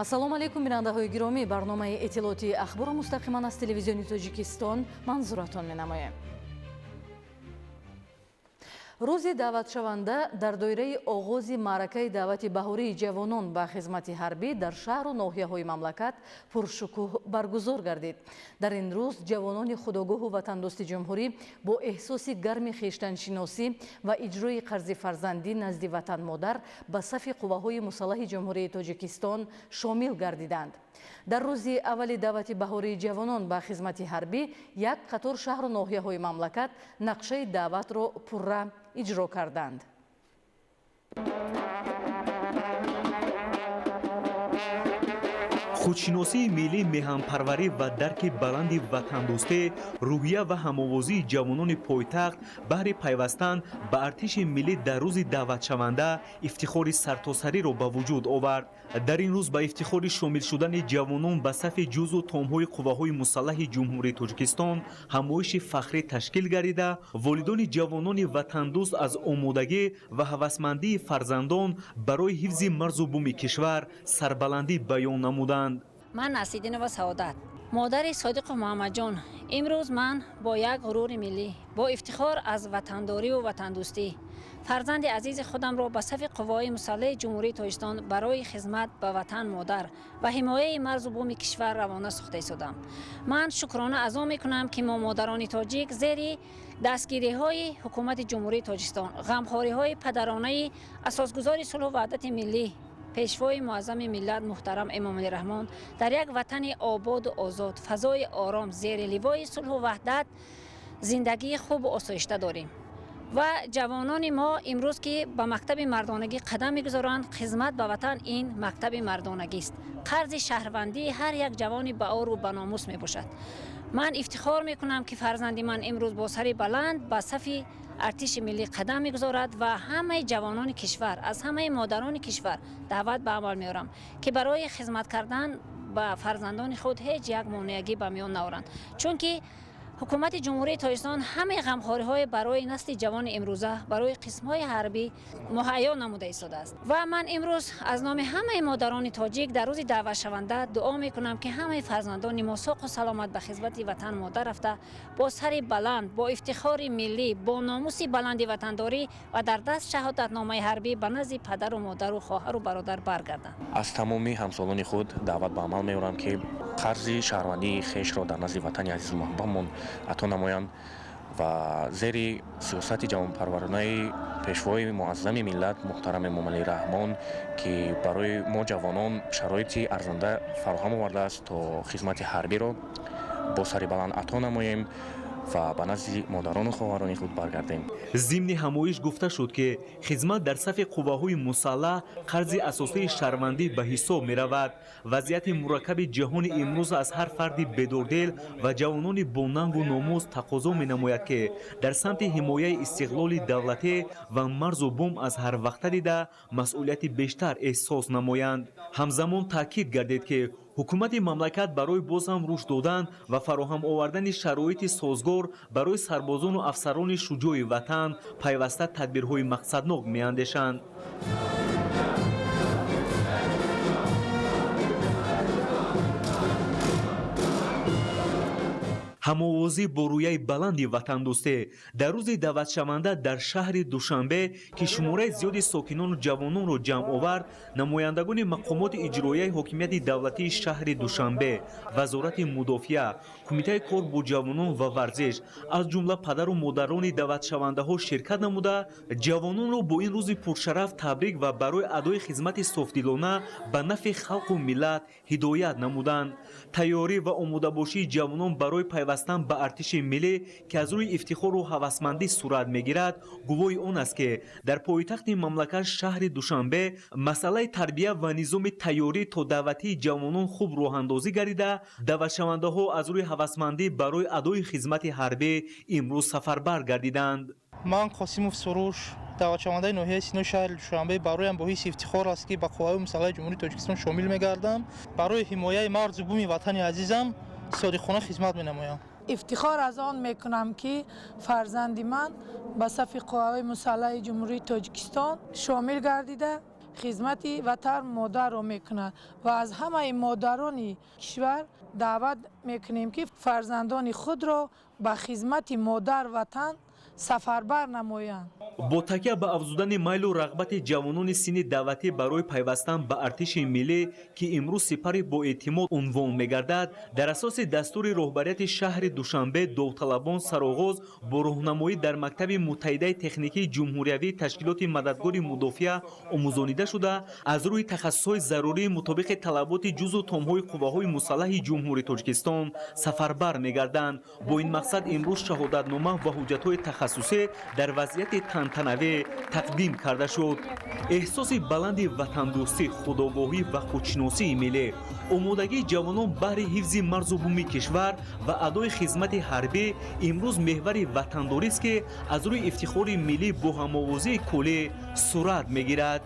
Ассалому алайкум, бинандаҳои гиромӣ. Барномаи иттилоотии ахборро мустақиман аз телевизиони Тоҷикистон манзуратон менамоем. Рӯзи даъватшаванда дар доираи оғози маъракаи даъвати баҳории ҷавонон ба хизмати ҳарбӣ дар шаҳру ноҳияҳои мамлакат пуршукӯҳ баргузор гардид. Дар ин рӯз ҷавонони худогоҳу ватандӯсти ҷумҳурӣ бо эҳсоси гарми хештаншиносӣ ва иҷрои қарзи фарзандӣ назди ватанмодар ба сафи қувваҳои мусаллаҳи Ҷумҳурии Тоҷикистон шомил гардиданд. Дар рӯзи аввали даъвати баҳории ҷавонон ба хизмати ҳарбӣ як қатор шаҳру ноҳияҳои мамлакат нақшаи даъватро пурра иҷро карданд. Худшиносии миллӣ, меҳанпарварӣ ва дарки баланди ватандӯстӣ, рӯҳия ва ҳамовозии ҷавонони пойтахт баҳри пайвастан ба артиши миллӣ дар рӯзи даъватшаванда ифтихори сартосариро ба вуҷуд овард. Дар ин рӯз ба ифтихори шомил шудани ҷавонон ба сафи ҷузъу томҳои қувваҳои мусаллаҳи Ҷумҳурии Тоҷикистон ҳамоиши фахрӣ ташкил гардида, волидони ҷавонони ватандӯст аз омодагӣ ва ҳавасмандии фарзандон барои ҳифзи марзу буми кишвар сарбаландӣ баён намуданд. Ман Насидинова Саодат, модари Содиқу Муҳаммадҷон. Имрӯз ман бо як ғурури миллӣ, бо ифтихор аз ватандорию ватандӯстӣ фарзанди азизи худамро ба сафи қувваҳои мусаллаҳи Ҷумҳурии Тоҷикистон барои хизмат ба ватан модар ва ҳимояи марзу буми кишвар равона сохта истодам. Ман шукрона аз он мекунам, ки мо модарони тоҷик зери дастгириҳои ҳукумати Ҷумҳурии Тоҷикистон, ғамхориҳои падаронаи асосгузори сулҳу ваҳдати миллӣ, пешвои муаззами миллат муҳтарам Эмомалӣ Раҳмон дар як ватани ободу озод, фазои ором, зери ливои сулҳу ваҳдат зиндагии хубу осоишта дорем. Ва ҷавонони мо имрӯз, ки ба мактаби мардонагӣ қадам мегузоранд, хизмат ба ватан ин мактаби мардонагист, қарзи шаҳрвандии ҳар як ҷавони баору баномус мебошад. Ман ифтихор мекунам, ки фарзанди ман имрӯз бо сари баланд ба сафи артиши миллӣ қадам мегузорад ва ҳамаи ҷавонони кишвар, аз ҳамаи модарони кишвар даъват ба амал меорам, ки барои хизмат кардан ба фарзандони худ ҳеҷ як монеагӣ ба миён наоранд, чунки ҳукумати Ҷумҳурии Тоҷикистон ҳамаи ғамхориҳои барои насли ҷавони имрӯза барои қисмҳои ҳарбӣ муҳайё намуда истодааст. Ва ман имрӯз аз номи ҳамаи модарони тоҷик дар рӯзи даъватшаванда дуо мекунам, ки ҳамаи фарзандони мо соқу саломат ба хизмати ватан модар рафта, бо сари баланд, бо ифтихори миллӣ, бо номуси баланди ватандорӣ ва дар даст шаҳодатномаи ҳарбӣ ба назди падару модару хоҳару бародар баргарданд. Аз тамоми ҳамсолони худ даъват ба амал меорам, ки қарзи шаҳрвандии хешро дар назди ватани азизу маҳбубамон ато намоянд ва зери сиёсати ҷавонпарваронаи пешвои муаззами миллат муҳтарам Эмомалӣ Раҳмон, ки барои мо ҷавонон шароити арзанда фароҳам овардааст, то хизмати ҳарбиро бо сари баланд ато намоем ва ба назди модарону хоҳарони худ баргардем. Зимни ҳамоиш гуфта шуд, ки хизмат дар сафи қувваҳои мусаллаҳ қарзи асосии шаҳрвандӣ ба ҳисоб меравад. Вазъияти мураккаби ҷаҳони имрӯз аз ҳар фарди бедордел ва ҷавонони бо нангу номус тақозо менамояд, ки дар самти ҳимояи истиқлоли давлатӣ ва марзу бум аз ҳар вақта дида масъулияти бештар эҳсос намоянд. Ҳамзамон таъкид гардид, ки ҳукумати мамлакат барои боз ҳам рушд додан ва фароҳам овардани шароити созгор барои сарбозону афсарони шуҷои ватан пайваста тадбирҳои мақсаднок меандешанд. Ҳамовозӣ бо рӯяи баланди ватандӯстӣ дар рӯзи даъватшаванда дар шаҳри Душанбе, ки шумораи зиёди сокинону ҷавононро ҷамъ овард, намояндагони мақомоти иҷроияи ҳокимияти давлатии шаҳри Душанбе, Вазорати мудофиа, Кумитаи кор бо ҷавонон ва варзиш, аз ҷумла падару модарони даъватшавандаҳо ширкат намуда, ҷавононро бо ин рӯзи пуршараф табрик ва барои адои хизмати софдилона ба нафъи халқу миллат ҳидоят намуданд. Тайёрӣ ва омодабошии ҷавонон барои пайвастан ба артиши миллӣ, ки аз рӯи ифтихору ҳавасмандӣ сурат мегирад, гувоҳи он аст, ки дар пойтахти мамлакат шаҳри Душанбе масъалаи тарбия ва низоми тайёрӣ то даъватии ҷавонон хуб роҳандозӣ гардида, даъватшавандаҳо аз рӯи ҳавасмандӣ барои адои хизмати ҳарбӣ имрӯз сафарбар гардиданд. Ман Қосимов Суруш, даъватшавандаи ноҳияи Синои шаҳри Душанбе, бароям бо ҳисси ифтихор аст, ки ба қувваҳои мусаллаҳи Ҷумҳурии Тоҷикистон шомил мегардам. Барои ҳимояи марзу буми ватани азизам содиқона хизмат менамоям. Ифтихор аз он мекунам, ки фарзанди ман ба сафи қувваҳои мусаллаҳи Ҷумҳурии Тоҷикистон шомил гардида. Хизмати ватан модарро мекунад ва аз ҳамаи модарони кишвар даъват мекунем, ки фарзандони худро ба хизмати модар ватан сафарбар намоянд. Бо такя ба афзудани майлу рағбати ҷавонони синни даъватӣ барои пайвастан ба артиши миллӣ, ки имрӯз сипари боэътимод унвон мегардад, дар асоси дастури роҳбарияти шаҳри Душанбе довталабон сароғоз бо роҳнамоӣ дар мактаби муттаҳидаи техникии ҷумҳуриявии ташкилоти мададгори мудофиа омӯзонида шуда, аз рӯи тахассусҳои зарурӣ мутобиқи талаботи ҷузъу томҳои қувваҳои мусаллаҳи Ҷумҳурии Тоҷикистон сафарбар мегарданд. Бо ин мақсад имрӯз шаҳодатнома ва ҳуҷҷатҳои тахассусӣ дар вазъияти тантанавӣ тақдим карда шуд. Эҳсоси баланди ватандӯстӣ, худогоҳӣ ва худшиносии миллӣ, омодагии ҷавонон баҳри ҳифзи марзу буми кишвар ва адои хизмати ҳарбӣ имрӯз меҳвари ватандорист, ки аз рӯи ифтихори миллӣ бо ҳамовозии куллӣ сурат мегирад.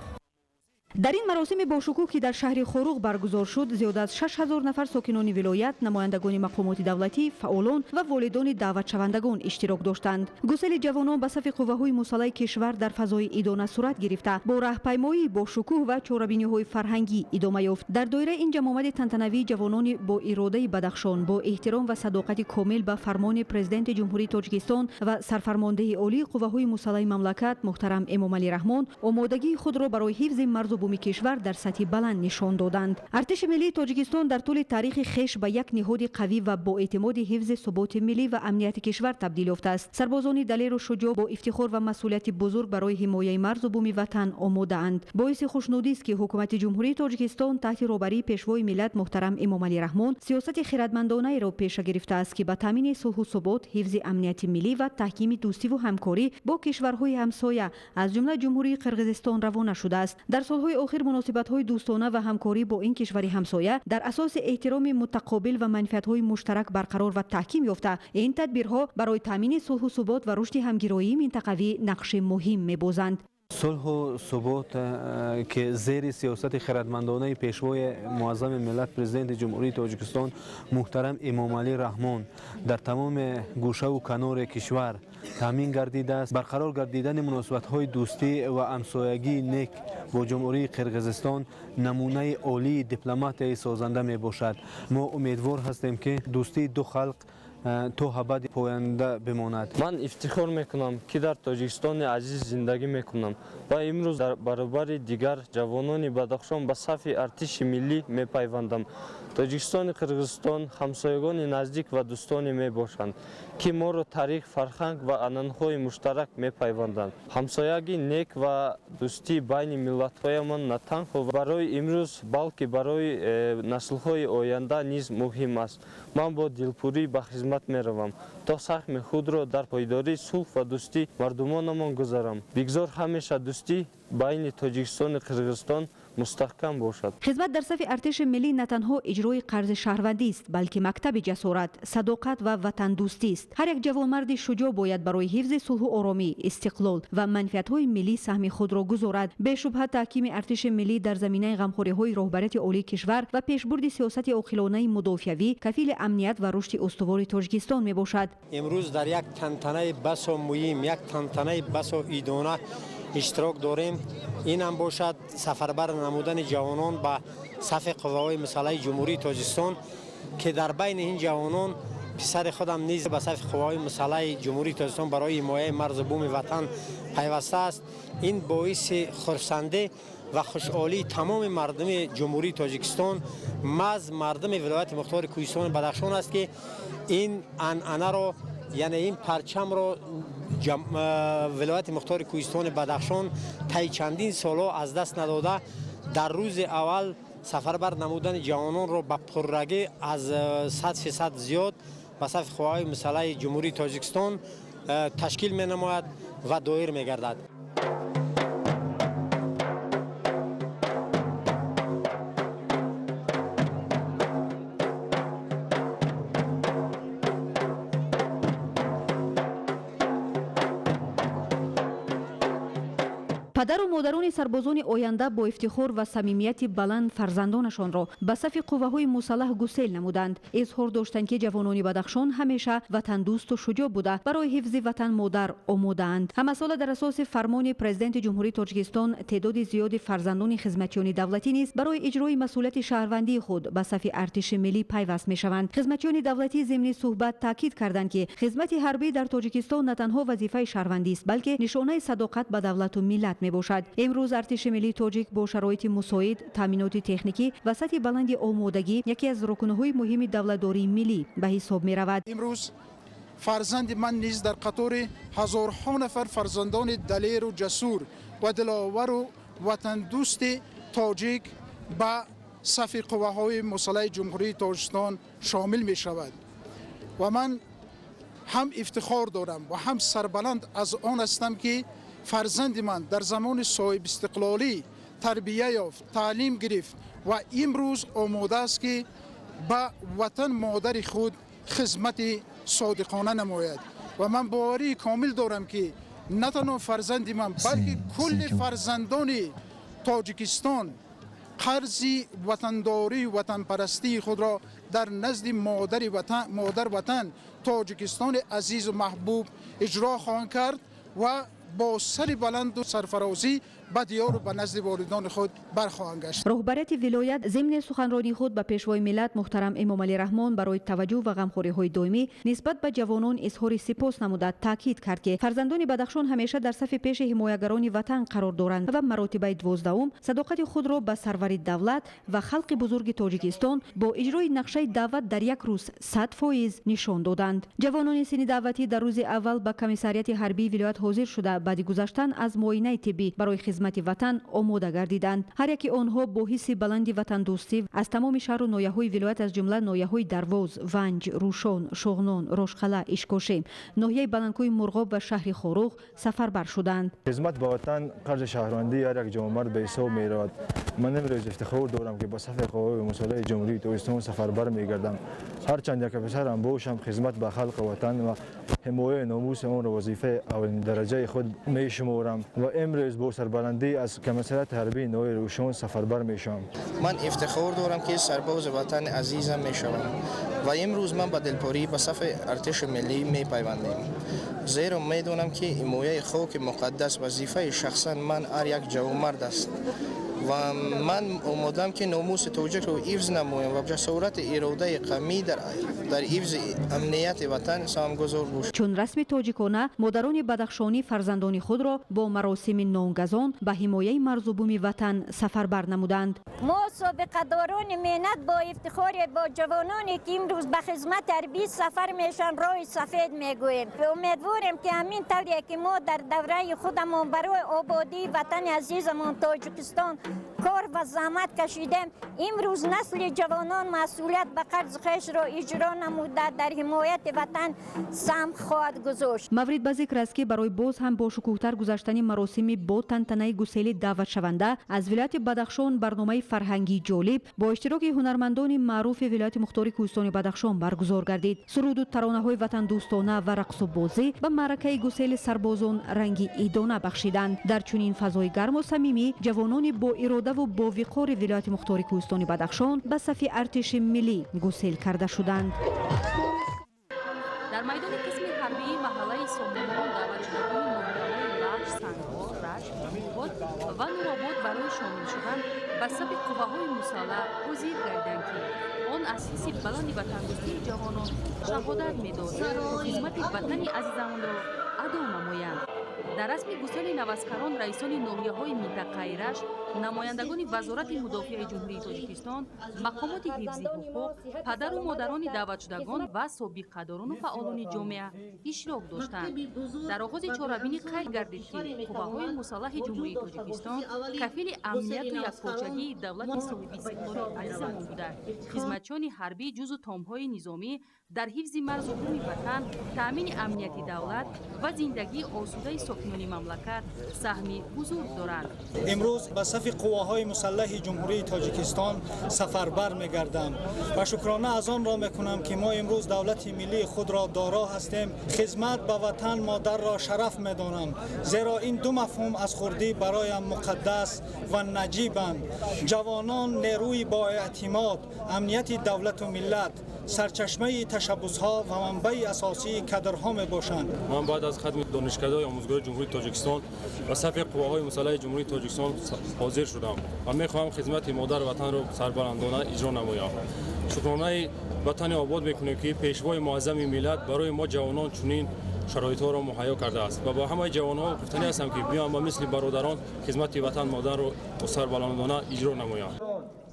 Дар ин маросими бошукӯҳ, ки дар шаҳри Хоруғ баргузор шуд, зиёда аз 6000 нафар сокинони вилоят, намояндагони мақомоти давлатӣ, фаъолон ва волидони даъватшавандагон иштирок доштанд. Гусели ҷавонон ба сафи қувваҳои мусаллаҳи кишвар дар фазои идона сурат гирифта, бо раҳпаймоии бошукӯҳ ва чорабиниҳои фарҳангӣ идома ёфт. Дар доираи ин ҷамъомади тантанавии ҷавонони бо иродаи Бадахшон бо эҳтиром ва садоқати комил ба фармони Президенти Ҷумҳурии Тоҷикистон ва сарфармондеҳи олии қувваҳои мусаллаҳи мамлакат муҳтарам Эмомалӣ Раҳмон омодагии худро барои ҳифзи марзу буми кишвар дар сатҳи баланд нишон доданд. Артиши миллии Тоҷикистон дар тӯли таърихи хеш ба як ниҳоди қавӣ ва боэътимоди ҳифзи суботи миллӣ ва амнияти кишвар табдил ёфтааст. Сарбозони далеру шуҷоъ бо ифтихор ва масъулияти бузург барои ҳимояи марзу буми ватан омодаанд. Боиси хушнудист, ки ҳукумати Ҷумҳурии Тоҷикистон таҳти роҳбарии Пешвои миллат муҳтарам Эмомалӣ Раҳмон сиёсати хирадмандонаеро пеша гирифтааст, ки ба таъмини сулҳу субот, ҳифзи амнияти миллӣ ва таҳкими дӯстиву ҳамкорӣ бо кишварҳои ҳамсоя, аз ҷумла Ҷумҳурии Қирғизистон, равона шудааст. Дар солҳои охир муносибатҳои дӯстона ва ҳамкорӣ бо ин кишвари ҳамсоя дар асоси эҳтироми мутақобил ва манфиатҳои муштарак барқарор ва таҳким ёфта, ин тадбирҳо барои таъмини сулҳу субот ва рушди ҳамгироии минтақавӣ нақши муҳим мебозанд. Сулҳу субот, ки зери сиёсати хирадмандонаи Пешвои муаззами миллат, Президенти Ҷумҳурии Тоҷикистон муҳтарам Эмомалӣ Раҳмон дар тамоми гӯшаву канори кишвар таъмин гардидааст, барқарор гардидани муносибатҳои дӯстӣ ва ҳамсоягии нек бо Ҷумҳурии Қирғизистон намунаи олии дипломатияи созанда мебошад. Мо умедвор ҳастем, ки дӯстии ду халқ то абад поянда бимонад. Ман ифтихор мекунам, ки дар Тоҷикистони азиз зиндагӣ мекунам ва имрӯз дар баробари дигар ҷавонони Бадахшон ба сафи артиши миллӣ мепайвандам. Тоҷикистони Қирғизистон ҳамсоягони наздик ва дӯстоне мебошанд, ки моро таърих, фарҳанг ва анъанаҳои муштарак мепайванданд. Ҳамсоягии нек ва дӯстии байни миллатҳоямон на танҳо барои имрӯз, балки барои наслҳои оянда низ муҳим аст. Ман бо дилпурӣ ба хизмат меравам, то саҳми худро дар пойдории сулҳ ва дӯстии мардумонамон гузарам. Бигзор ҳамеша дӯстӣ байни Тоҷикистону Қирғизистон мустаҳкам бошад. Хизмат дар сафи артиши миллӣ на танҳо иҷрои қарзи шаҳрвандист, балки мактаби ҷасорат, садоқат ва ватандӯстист. Ҳар як ҷавонмарди шуҷоъ бояд барои ҳифзи сулҳу оромӣ, истиқлол ва манфиатҳои миллӣ саҳми худро гузорад. Бешубҳа, таҳкими артиши миллӣ дар заминаи ғамхориҳои роҳбарияти олии кишвар ва пешбурди сиёсати оқилонаи мудофиавӣ кафили амният ва рушди устувори Тоҷикистон мебошад. Имрӯз дар як тантанаи басо муҳим, як тантанаи басо идона иштирок дорем. Ин ҳам бошад сафарбар намудани ҷавонон ба сафи қувваҳои мусаллаҳи Ҷумҳурии Тоҷикистон, ки дар байни ин ҷавонон писари худам низ ба сафи қувваҳои мусаллаҳи Ҷумҳурии Тоҷикистон барои ҳимояи марзу буми ватан пайваста аст. Ин боиси хурсандӣ ва хушҳолии тамоми мардуми Ҷумҳурии Тоҷикистон, маҳз мардуми вилояти мухтори Кӯҳистони Бадахшон аст, ки ин анъанаро, яъне ин парчамро вилояти мухтори Кӯҳистони Бадахшон таи чандин солҳо аз даст надода, дар рӯзи аввал сафарбар намудани ҷавононро ба пуррагӣ аз 100% зиёд ба сафи қувваҳои мусаллаҳи Ҷумҳурии Тоҷикистон ташкил менамояд ва доир мегардад. Падару модарони сарбозони оянда бо ифтихор ва самимияти баланд фарзандонашонро ба сафи қувваҳои мусаллаҳ гусел намуданд. Изҳор доштанд, ки ҷавонони Бадахшон ҳамеша ватандӯсту шуҷоъ буда, барои ҳифзи ватан модар омодаанд. Ҳамасола дар асоси фармони Президенти Ҷумҳурии Тоҷикистон теъдоди зиёди фарзандони хизматчиёни давлатӣ низ барои иҷрои масъулияти шаҳрвандии худ ба сафи артиши миллӣ пайваст мешаванд. Хизматчиёни давлатӣ зимни суҳбат таъкид карданд, ки хизмати ҳарбӣ дар Тоҷикистон на танҳо вазифаи шаҳрвандист, балки нишонаи садоқат ба давлату миллат мебошад. Имрӯз артиши миллии тоҷик бо шароити мусоид, таъминоти техникӣ ва сатҳи баланди омодагӣ яке аз рукнҳои муҳими давлатдории миллӣ ба ҳисоб меравад. Имрӯз фарзанди ман низ дар қатори ҳазорҳо нафар фарзандони далеру ҷасур ва диловару ватандӯсти тоҷик ба сафи қувваҳои мусаллаҳи Ҷумҳурии Тоҷикистон шомил мешавад ва ман ҳам ифтихор дорам ва ҳам сарбаланд аз он ҳастам, ки фарзанди ман дар замони соҳибистиқлолӣ тарбия ёфт, таълим гирифт ва имрӯз омода аст, ки ба ватан модари худ хизмати содиқона намояд. Ва ман боварии комил дорам, ки на танҳо фарзанди ман, балки кулли фарзандони Тоҷикистон қарзи ватандорию ватанпарастии худро дар назди модар ватан Тоҷикистони азизу маҳбуб иҷро хоҳанд кард ва бо сари баланду сарфарозӣ ба диёру ба назди волидони худ бархоҳанд гашт. Роҳбарияти вилоят зимни суханронии худ ба Пешвои миллат муҳтарам Эмомалӣ Раҳмон барои таваҷҷӯҳ ва ғамхориҳои доимӣ нисбат ба ҷавонон изҳори сипос намуда, таъкид кард, ки фарзандони Бадахшон ҳамеша дар сафи пеши ҳимоягарони ватан қарор доранд ва маротибаи 12-ум садоқати худро ба сарвари давлат ва халқи бузурги Тоҷикистон бо иҷрои нақшаи даъват дар як рӯз 100% нишон доданд. Ҷавонони синни даъватӣ дар рӯзи аввал ба комиссариати ҳарбии вилоят ҳозир шуда, баъди гузаштан аз муоинаи тиббӣ барои хизмати ватан омода гардиданд. Ҳар яки онҳо бо ҳисси баланди ватандӯстӣ аз тамоми шаҳру ноҳияҳои вилоят, аз ҷумла ноҳияҳои Дарвоз, Ванҷ, Рӯшон, Шоғнон, Рошқала, Ишкошим, ноҳияи Баландкӯи Мурғоб ва шаҳри Хоруғ сафарбар шуданд. Хизмат ба ватан қарзи шаҳрвандии ҳар як ҷавонмард ба ҳисоб меравад. Ман имрӯз ифтихор дорам, ки ба сафи қувваҳои мусаллаҳи Ҷумҳурии Тоҷикистон сафарбар мегардам. Ҳарчанд як писарам бошам, хизмат ба халқи ватан ва ҳимояи номуси онро вазифаи аввалиндараҷаи худ мешуморам ва имрӯз бо сарбаландӣ аз комиссариати ҳарбии ноҳияи Рӯшон сафарбар мешавам. Ман ифтихор дорам, ки сарбози ватани азизам мешавам ва имрӯз ман ба дилпурӣ ба сафи артиши миллӣ мепайвандем, зеро медонам, ки ҳимояи хоки муқаддас вазифаи шахсан ман ҳар як ҷавонмард аст ва ман омодам, ки номуси тоҷикро ҳифз намоям ва ҷасорати иродаи қавмӣ дар ҳифзи амнияти ватан саҳмгузор бошам. Чун расми тоҷикона, модарони бадахшонӣ фарзандони худро бо маросими нонгазон ба ҳимояи марзу буми ватан сафарбар намуданд. Мо собиқадорони меҳнат бо ифтихоре бо ҷавононе, ки имрӯз ба хизмати ҳарбӣ сафар мешаванд, роҳи сафед мегӯем. Умедворем, ки ҳамин тавре ки мо дар давраи худамон барои ободии ватани азизамон Тоҷикистон кор ва заҳмат кашидем, имрӯз насли ҷавонон масъулият ба қарзи хешро иҷро намуда, дар ҳимояти ватан саҳм хоҳад гузошт. Маврид ба зикр аст, ки барои боз ҳам бошукӯҳтар гузаштани маросими бо тантанаи гусели даъватшаванда аз вилояти Бадахшон барномаи фарҳангии ҷолиб бо иштироки ҳунармандони маъруфи вилояти мухтори Кӯҳистони Бадахшон баргузор гардид. Суруду таронаҳои ватандӯстона ва рақсу бозӣ ба маъракаи гусели сарбозон ранги идона бахшиданд. Дар чунин фазои гарму самимӣ ҷавонони бо иродаву бовиқори вилояти мухтори Кӯҳистони Бадахшон ба сафи артиши миллӣ гусел карда шуданд. Дар майдони қисми ҳарбии маҳаллаи Сомонон даъватшудагони ноҳияҳои Лахш, Сангвор, Рашт, Нуробод ва Нуробод барои шомил шудан ба сафи қувваҳои мусаллаҳ ҳозир гардиданд, ки он аз ҳисси баланди ватандӯстии ҷавонон шаҳодат медод, то хизмати ватани азизамонро адо намоянд. Дар расми гусели наваскарон раисони ноҳияҳои минтақаи Рашт, намояндагони Вазорати мудофиаи Ҷумҳурии Тоҷикистон, мақомоти ҳифзи ҳуқуқ, падару модарони даъватшудагон ва собиқадорону фаъолони ҷомеа иштирок доштанд. Дар оғози чорабинӣ қайд гардид, ки қувваҳои мусаллаҳи Ҷумҳурии Тоҷикистон кафили амнияту якпорчагии давлати соҳибистиқлоли азизамон буда, хизматчиёни ҳарбӣ ҷузъу томҳои низомӣ дар ҳифзи марзу буми ватан, таъмини амнияти давлат ва зиндагии осудаи сокинони сокинони мамлакат саҳми бузург доранд. Имрӯз ба сафи қувваҳои мусаллаҳи Ҷумҳурии Тоҷикистон сафарбар мегардам ва шукрона аз онро мекунам, ки мо имрӯз давлати миллии худро доро ҳастем. Хизмат ба ватан модарро шараф медонам, зеро ин ду мафҳум аз хурдӣ бароям муқаддас ва наҷибанд. Ҷавонон нерӯи боэътимод, амнияти давлату миллат, сарчашмаи ташаббусҳо ва манбаи асосии кадрҳо мебошанд. Ман баъд аз хатми Донишкадаи омӯзгории Ҷумҳурии Тоҷикистон ба сафи қувваҳои мусаллаҳи Ҷумҳурии Тоҷикистон ҳозир шудам ва мехоҳам хизмати модар ватанро сарбаландона иҷро намоям. Шукронаи ватани обод мекунем, ки пешвои муаззами миллат барои мо ҷавонон чунин шароитҳоро муҳайё кардааст ва ба ҳамаи ҷавонҳо гуфтанӣ ҳастам, ки биём ба мисли бародарон хизмати ватан модарро сарбаландона иҷро намоям.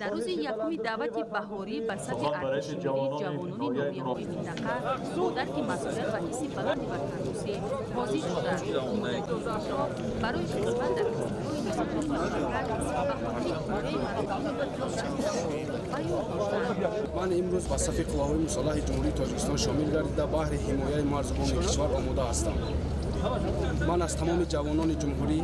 Дар рӯзи якуми даъвати баҳорӣ ба сафи артиши миллӣ ҷавонони ноҳияҳои минтақа бо дарки масъулият ва ҳисси баланди ватандӯстӣ ҳозир шуданд. Омодагии худро барои хизмат дар қисмҳои низомии мамлакат ба хотири ҳимояи манофеи ватан ба ёд доштанд. Ман имрӯз ба сафи қувваҳои мусаллаҳи Ҷумҳурии Тоҷикистон шомил гардида, баҳри ҳимояи марзу буми кишвар омода ҳастам. Ман аз тамоми ҷавонони ҷумҳурӣ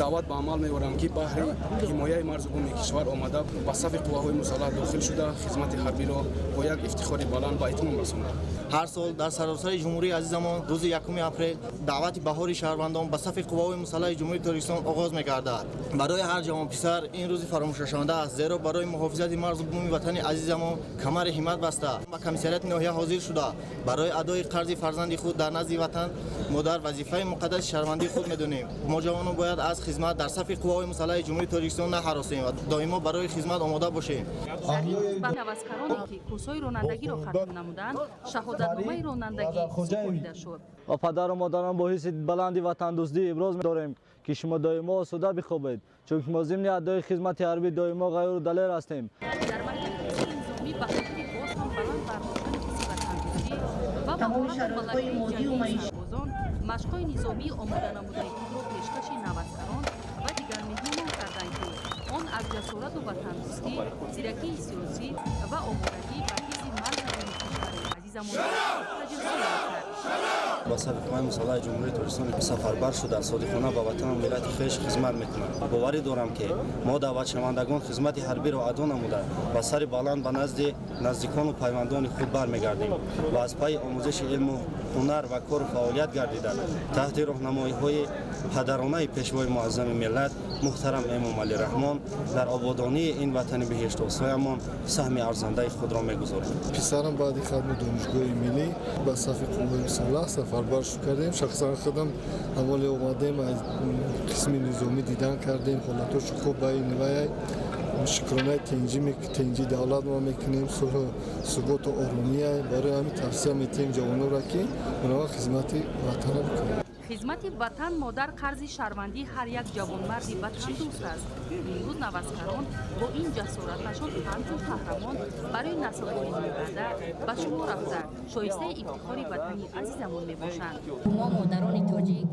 даъват ба амал меорам, ки баҳри ҳимояи марзу буми кишвар омада, ба сафи қувваҳои мусаллаҳ дохил шуда, хизмати ҳарбиро бо як ифтихори баланд ба итмом расонанд. Ҳар сол дар саросари ҷумҳурии азизамон рӯзи 1 апрел даъвати баҳори шаҳрвандон ба сафи қувваҳои мусаллаҳи Ҷумҳурии Тоҷикистон оғоз мегардад. Барои ҳар ҷавонписар ин рӯзи фаромӯшнашаванда аст, зеро барои муҳофизати марзу буми ватани азизамон камари ҳиммат баста, ба комиссариати ноҳия ҳозир шуда, барои адои қарзи фарзанди худ дар назди ватан модар вазифаи муқаддаси шаҳрвандии худ медонем. Мо ҷавонон бояд аз хизмат дар сафи қувваҳои мусаллаҳи Ҷумҳурии Тоҷикистон наҳаросем ва доимо барои хизмат омода бошем. Дар ин рӯз ба наваскароне, ки курсҳои ронандагиро хатм намуданд, шаҳодатномаи ронандагӣ супорида шуд. Ва падару модарон бо ҳисси баланди ватандӯстӣ иброз медорем, ки шумо доимо осуда бихобед, чунки мо зимни адои хизмати ҳарбӣ доимо ғайру далер ҳастем. Дар майдони низомӣ ба хотири боз ҳам баланд бардоштани ҳисси ватандӯстӣ ва маҳорату малакаи ҷангии сарбозон машқҳои низомии омоданамудаи худро пешкаши наваскарон ва дигар меҳмонон карданд, ки он аз ҷасорату ватандӯстӣ, зиракии сиёсӣ ва омодагӣ ба ҳифзи марзу буми кишвари азизамонро таҷассум мекард. Ба сафи қувваҳои мусаллаҳи Ҷумҳурии Тоҷикистон сафарбар шуда, содиқона ба ватану миллати хеш хизмат мекунанд. Боварӣ дорам, ки мо даъватшавандагон хизмати ҳарбиро адо намуда, ба сари баланд ба назди наздикону пайвандони худ бармегардем ва аз пайи омӯзиши илму ҳунар ва кору фаъолият гардида, таҳти роҳнамоиҳои падаронаи пешвои муаззами миллат муҳтарам Эмомалӣ Раҳмон дар ободонии ин ватани биҳиштосоямон саҳми арзандаи худро мегузорем. Писарам баъди хатми донишгоҳи миллӣ ба сафи қувваҳои мусаллаҳ сафарбар шуд кардем. Шахсан худам аввале омадем, аз қисми низомӣ дидан кардем, ҳолатошо хуб ба ин вай. Шукронаи тинҷи давлат мо мекунем, сулҳу суботу оромия. Барои ҳамин тавсия метиҳем ҷавононро, ки онҳо хизмати ватанро бикунанд. Хизмати ватан модар қарзи шаҳрвандии ҳар як ҷавонмарди ватандӯст аст. Имрӯз наваскарон бо ин ҷасораташон ҳамчун қаҳрамон барои наслҳои минбаъда ба шумор рафта, шоистаи ифтихори ватани азизамон мебошанд. Мо модарони тоҷик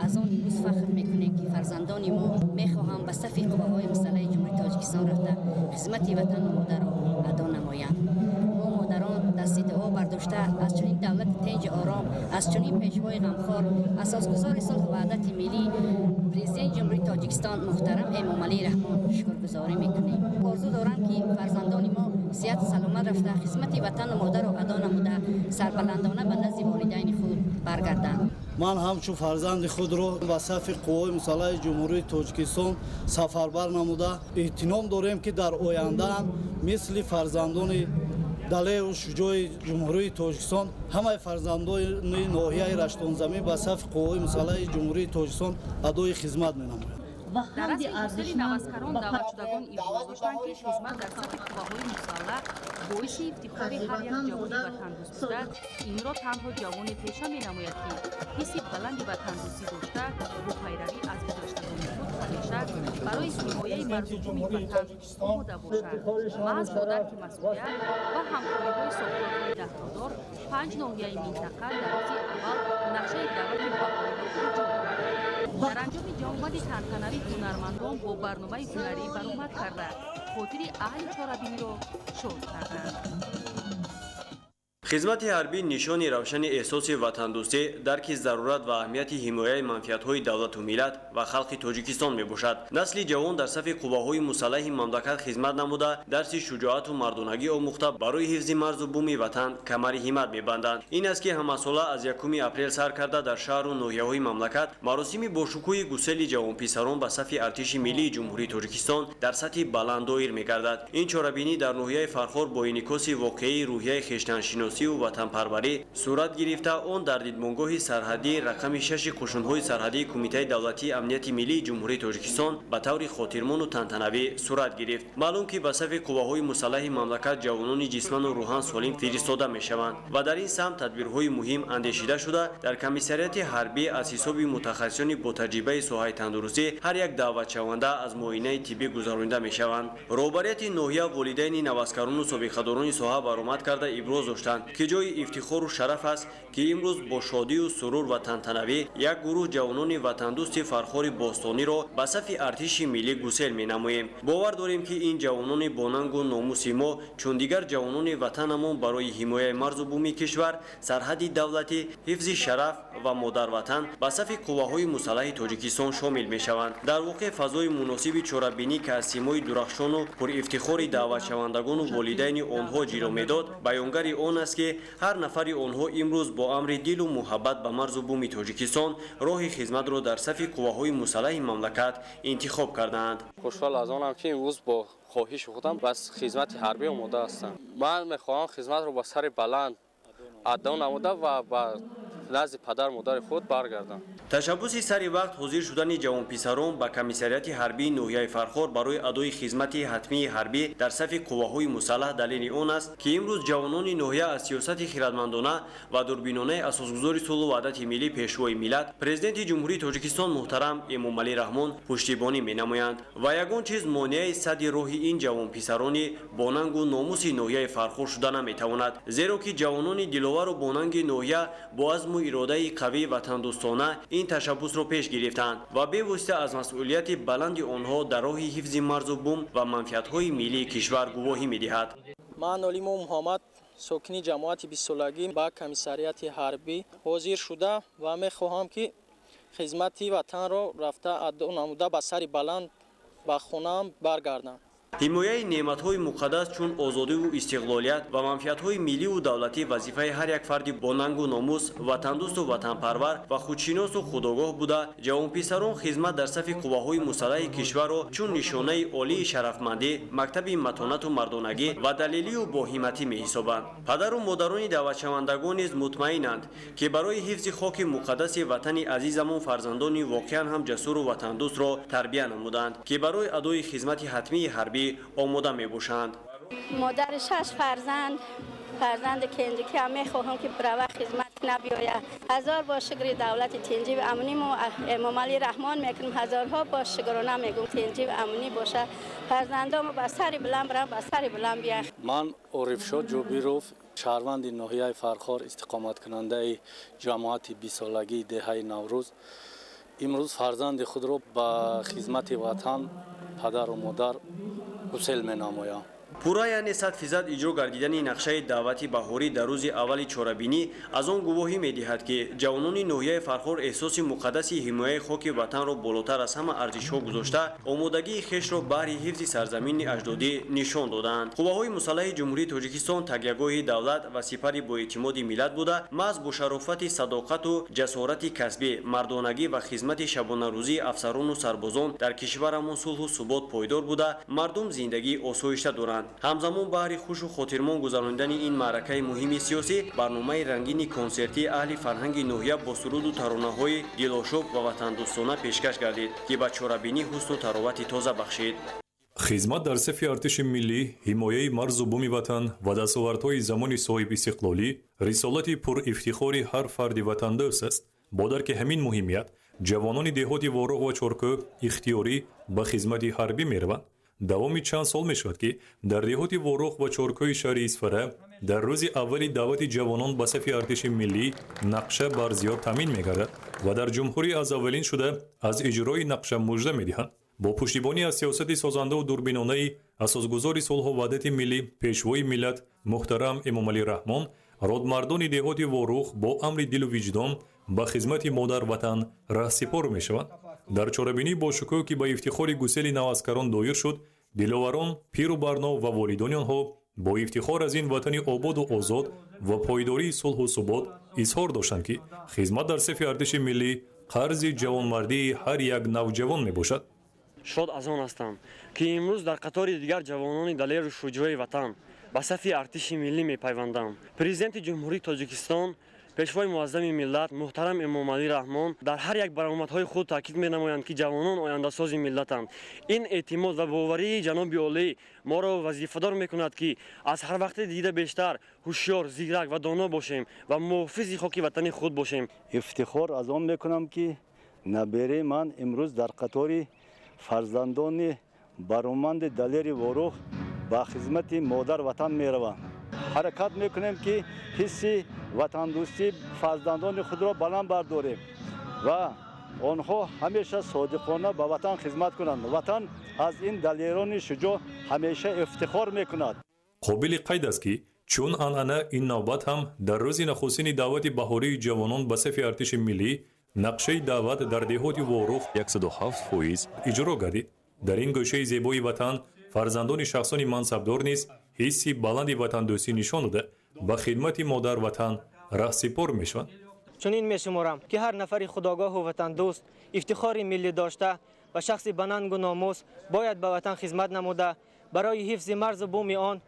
аз он имрӯз фахр мекунем, ки фарзандони мо мехоҳанд ба сафи қувваҳои мусаллаҳи Ҷумҳурии Тоҷикистон рафта, хизмати ватану модарро адо намоянд. Мо модарон дасти дуо бардошта, аз чунин давлати тинҷу ором, аз чунин пешвои ғамхор, асосгузори сулҳу ваҳдати миллӣ, Президенти Ҷумҳурии Тоҷикистон муҳтарам Эмомалӣ Раҳмон шукргузорӣ мекунем. Орзу дорам, ки фарзандони мо сиҳату саломат рафта, хизмати ватану модарро адо намуда, сарбаландона ба назди волидайни худ баргарданд. Ман ҳамчун фарзанди худро ба сафи қувваҳои мусаллаҳи Ҷумҳурии Тоҷикистон сафарбар намуда, эътином дорем, ки дар оянда мисли фарзандони далеру шуҷои Ҷумҳурии Тоҷикистон ҳамаи фарзандони ноҳияи Раштонзамин ба сафи қувваҳои мусаллаҳи Ҷумҳурии Тоҷикистон адои хизмат менамоянд. Дар расми гусели наваскарон даъватшудагон иброз доштанд, ки хизмат дар сафи қувваҳои мусаллаҳ боиси ифтихори ҳар як ҷавони ватандӯст буда, инро танҳо ҷавоне пеша менамояд, ки ҳисси баланди ватандӯстӣ дошта, бо пайравӣ аз гузаштагони худ ҳамеша барои ҳимояи марзу буми ватан омода бошад. Маҳз бо дарки масъулият ва ҳамкориҳои сохторҳои дахлдор панҷ ноҳияи минтақа дар рӯзи аввал нақшаи даъвати баҳориро иҷро кард. Дар анҷоми ҷамъомади тантанавӣ ҳунармандон бо барномаи ҳунарӣ баромад карда, хотири аҳли чорабиниро шод карданд. Хизмати ҳарбӣ нишони равшани эҳсоси ватандӯстӣ, дарки зарурат ва аҳамияти ҳимояи манфиатҳои давлату миллат ва халқи Тоҷикистон мебошад. Насли ҷавон дар сафи қувваҳои мусаллаҳи мамлакат хизмат намуда, дарси шуҷоату мардонагӣ омӯхта, барои ҳифзи марзу буми ватан камари ҳиммат мебанданд. Ин аст, ки ҳамасола аз 1 апрел сар карда дар шаҳру ноҳияҳои мамлакат маросими бошукӯҳи гусели ҷавонписарон ба сафи Артиши миллии Ҷумҳурии Тоҷикистон дар сатҳи баланд доир мегардад. Ин чорабинӣ дар ноҳияи Фархор бо инъикоси воқеии рӯҳияи хештаншиносиву ватанпарварӣ сурат гирифта, он дар дидбонгоҳи сарҳадии рақами 6 қӯшунҳои сарҳадии Кумитаи давлатии амнияти миллии Ҷумҳурии Тоҷикистон ба таври хотирмону тантанавӣ сурат гирифт. Маълум, ки ба сафи қувваҳои мусаллаҳи мамлакат ҷавонони ҷисману рӯҳан солим фиристода мешаванд ва дар ин самт тадбирҳои муҳим андешида шуда, дар комиссариати ҳарбӣ аз ҳисоби мутахассисони ботаҷрибаи соҳаи тандурустӣ ҳар як даъватшаванда аз муоинаи тиббӣ гузаронида мешаванд. Роҳбарияти ноҳия, волидайни наваскарону собиқадорони соҳа баромад карда иброз доштанд, ки ҷои ифтихору шараф аст, ки имрӯз бо шодию сурур ва тантанавӣ як гурӯҳ ҷавонони ватандӯсти Фархори бостониро ба сафи Артиши миллӣ гусел менамоем. Бовар дорем, ки ин ҷавонони бонангу номуси мо, чун дигар ҷавонони ватанамон, барои ҳимояи марзу буми кишвар, сарҳади давлатӣ, ҳифзи шараф ва модарватан ба сафи қувваҳои мусаллаҳи Тоҷикистон шомил мешаванд. Дар воқеъ, фазои муносиби чорабинӣ, ки аз симои дурахшону пурифтихори даъватшавандагону волидайни онҳо ҷило медод, баёнгари он аст, ки ҳар нафари онҳо имрӯз бо амри дилу муҳаббат ба марзу буми Тоҷикистон роҳи хизматро дар сафи қувваҳои мусаллаҳи мамлакат интихоб кардаанд. Хушҳол аз онам, ки имрӯз бо хоҳиши худам ба хизмати ҳарбӣ омода ҳастам. Ман мехоҳам хизматро ба сари баланд адо намуда ва ба назди падару модари худ баргардам. Ташаббуси сари вақт ҳозир шудани ҷавонписарон ба комиссариати ҳарбии ноҳияи Фархор барои адои хизмати ҳатмии ҳарбӣ дар сафи қувваҳои мусаллаҳ далели он аст, ки имрӯз ҷавонони ноҳия аз сиёсати хиратмандона ва дурбинонаи асосгузори сулҳу ваҳдати миллӣ, Пешвои миллат, Президенти Ҷумҳурии Тоҷикистон муҳтарам Эмомалӣ Раҳмон пуштибонӣ менамоянд ва ягон чиз монеаи садди роҳи ин ҷавонписарони бонангу номуси ноҳияи Фархор шуда наметавонад, зеро ки ҷавонони диловару бонанги ноҳия бо азму иродаи қавии ватандӯстона ин ташаббусро пеш гирифтанд ва бевосита аз масъулияти баланди онҳо дар роҳи ҳифзи марзу бум ва манфиатҳои миллии кишвар гувоҳӣ медиҳад. Ман Олимов Муҳаммад, сокини ҷамоати 20-солагӣ, ба комиссариати ҳарбӣ ҳозир шуда ва мехоҳам, ки хизмати ватанро рафта адо намуда, ба сари баланд ба хонаам баргардам. Ҳимояи неъматҳои муқаддас чун озодиву истиқлолият ва манфиатҳои милливу давлатӣ вазифаи ҳар як фарди бонангу номус, ватандӯсту ватанпарвар ва худшиносу худогоҳ буда, ҷавонписарон хизмат дар сафи қувваҳои мусаллаҳи кишварро чун нишонаи олии шарафмандӣ, мактаби матонату мардонагӣ ва далелию боҳимматӣ меҳисобанд. Падару модарони даъватшавандагон низ мутмаинанд, ки барои ҳифзи хоки муқаддаси ватани азизамон фарзандони воқеан ҳам ҷасуру ватандӯстро тарбия намуданд, ки барои адои хизмати ҳатмии ҳарбӣ омода мебошанд. Модари 6 фарзанд, фарзанди кенҷикӣ ҳам мехоҳам, ки рава хизмат набиёяд. Ҳазор бор шукри давлати тинҷӣ ва амнӣ мо Эмомалӣ Раҳмон мекунем, ҳазорҳо бор шукрона мегӯм, тинҷӣ ва амнӣ бошад. Фарзандомо ба сари баланд барам, ба сари баланд биёяд. Ман Орифшод Ҷобиров, шаҳрванди ноҳияи Фархор, истиқоматкунандаи ҷамоати 20-солагии деҳаи Наврӯз, имрӯз фарзанди худро ба хизмати ватан, падару модар гусел менамоям. Пурра, яъне 100% иҷро гардидани нақшаи даъвати баҳорӣ дар рӯзи аввали чорабинӣ аз он гувоҳӣ медиҳад, ки ҷавонони ноҳияи Фархор эҳсоси муқаддаси ҳимояи хоки ватанро болотар аз ҳама арзишҳо гузошта, омодагии хешро баҳри ҳифзи сарзамини аҷдодӣ нишон додаанд. Қувваҳои мусаллаҳи Ҷумҳурии Тоҷикистон такягоҳи давлат ва сипари боэътимоди миллат буда, маҳз бо шарофати садоқату ҷасорати касбӣ, мардонагӣ ва хизмати шабонарӯзии афсарону сарбозон дар кишварамон сулҳу субот пойдор буда, мардум зиндагии осоишта доранд. Ҳамзамон баҳри хушу хотирмон гузаронидани ин маъракаи муҳими сиёсӣ барномаи рангини консертии аҳли фарҳанги ноҳия бо суруду таронаҳои дилошӯб ва ватандӯстона пешкаш гардид, ки ба чорабинӣ ҳусну таровати тоза бахшид. Хизмат дар сафи Артиши миллӣ, ҳимояи марзу буми ватан ва дастовардҳои замони соҳибистиқлолӣ рисолати пурифтихори ҳар фарди ватандӯст аст. Бо дарки ҳамин муҳимият ҷавонони деҳоти Вороғ ва Чоркӯҳ ихтиёрӣ ба хизмати ҳарбӣ мераванд. Давоми чанд сол мешавад, ки дар деҳоти Вороғ ва Чоркӯҳи шаҳри Исфара дар рӯзи аввали даъвати ҷавонон ба сафи Артиши миллӣ нақша бар зиёд таъмин мегардад ва дар ҷумҳурӣ аз аввалин шуда аз иҷрои нақша мужда медиҳанд. Бо пуштибонӣ аз сиёсати созандаву дурбинонаи асосгузори сулҳу ваҳдати миллӣ, Пешвои миллат муҳтарам Эмомалӣ Раҳмон, Родмардони деҳоти Ворух бо амри дилу виҷдон ба хизмати модар ватан раҳсипор мешаванд. Дар чорабинӣ бошукӯҳ, ки ба ифтихори гусели наваскарон доир шуд, диловарон, пиру барно ва волидони онҳо бо ифтихор аз ин ватани ободу озод ва пойдории сулҳу субот изҳор доштанд, ки хизмат дар сафи артиши миллӣ қарзи ҷавонмардии ҳар як навҷавон мебошад. Шод аз он ҳастам, ки имрӯз дар қатори дигар ҷавонони далеру шуҷои ватан ба сафи артиши миллӣ мепайвандам. Президенти Ҷумҳурии Тоҷикистон, Пешвои муаззами миллат муҳтарам Эмомалӣ Раҳмон дар ҳар як баромадҳои худ таъкид менамоянд, ки ҷавонон ояндасози миллатанд. Ин эътимод ва боварии ҷаноби олӣ моро вазифадор мекунад, ки аз ҳар вақти дида бештар ҳушёр, зирак ва доно бошем ва муҳофизи хоки ватани худ бошем. Ифтихор аз он мекунам, ки набераи ман имрӯз дар қатори фарзандони бароманди далери Ворух ба хизмати модар ватан мераванд. Ҳаракат мекунем, ки ҳисси ватандӯстӣ фарзандони худро баланд бардорем ва онҳо ҳамеша содиқона ба ватан хизмат кунанд. Ватан аз ин далерони шуҷоъ ҳамеша ифтихор мекунад. Қобили қайд аст, ки чун анъана ин навбат ҳам дар рӯзи нахустини даъвати баҳории ҷавонон ба сафи артиши миллӣ нақшаи даъват дар деҳоти Ворух 107% иҷро гардид. Дар ин гӯшаи зебои ватан фарзандони шахсони мансабдор низ ҳисси баланди ватандӯстӣ нишон дода, ба хидмати модар ватан раҳсипор мешаванд. Чунин мешуморам, ки ҳар нафари худогоҳу ватандӯст, ифтихори миллӣ дошта ва шахси банангу номус бояд ба ватан хизмат намуда, барои ҳифзи марзу буми он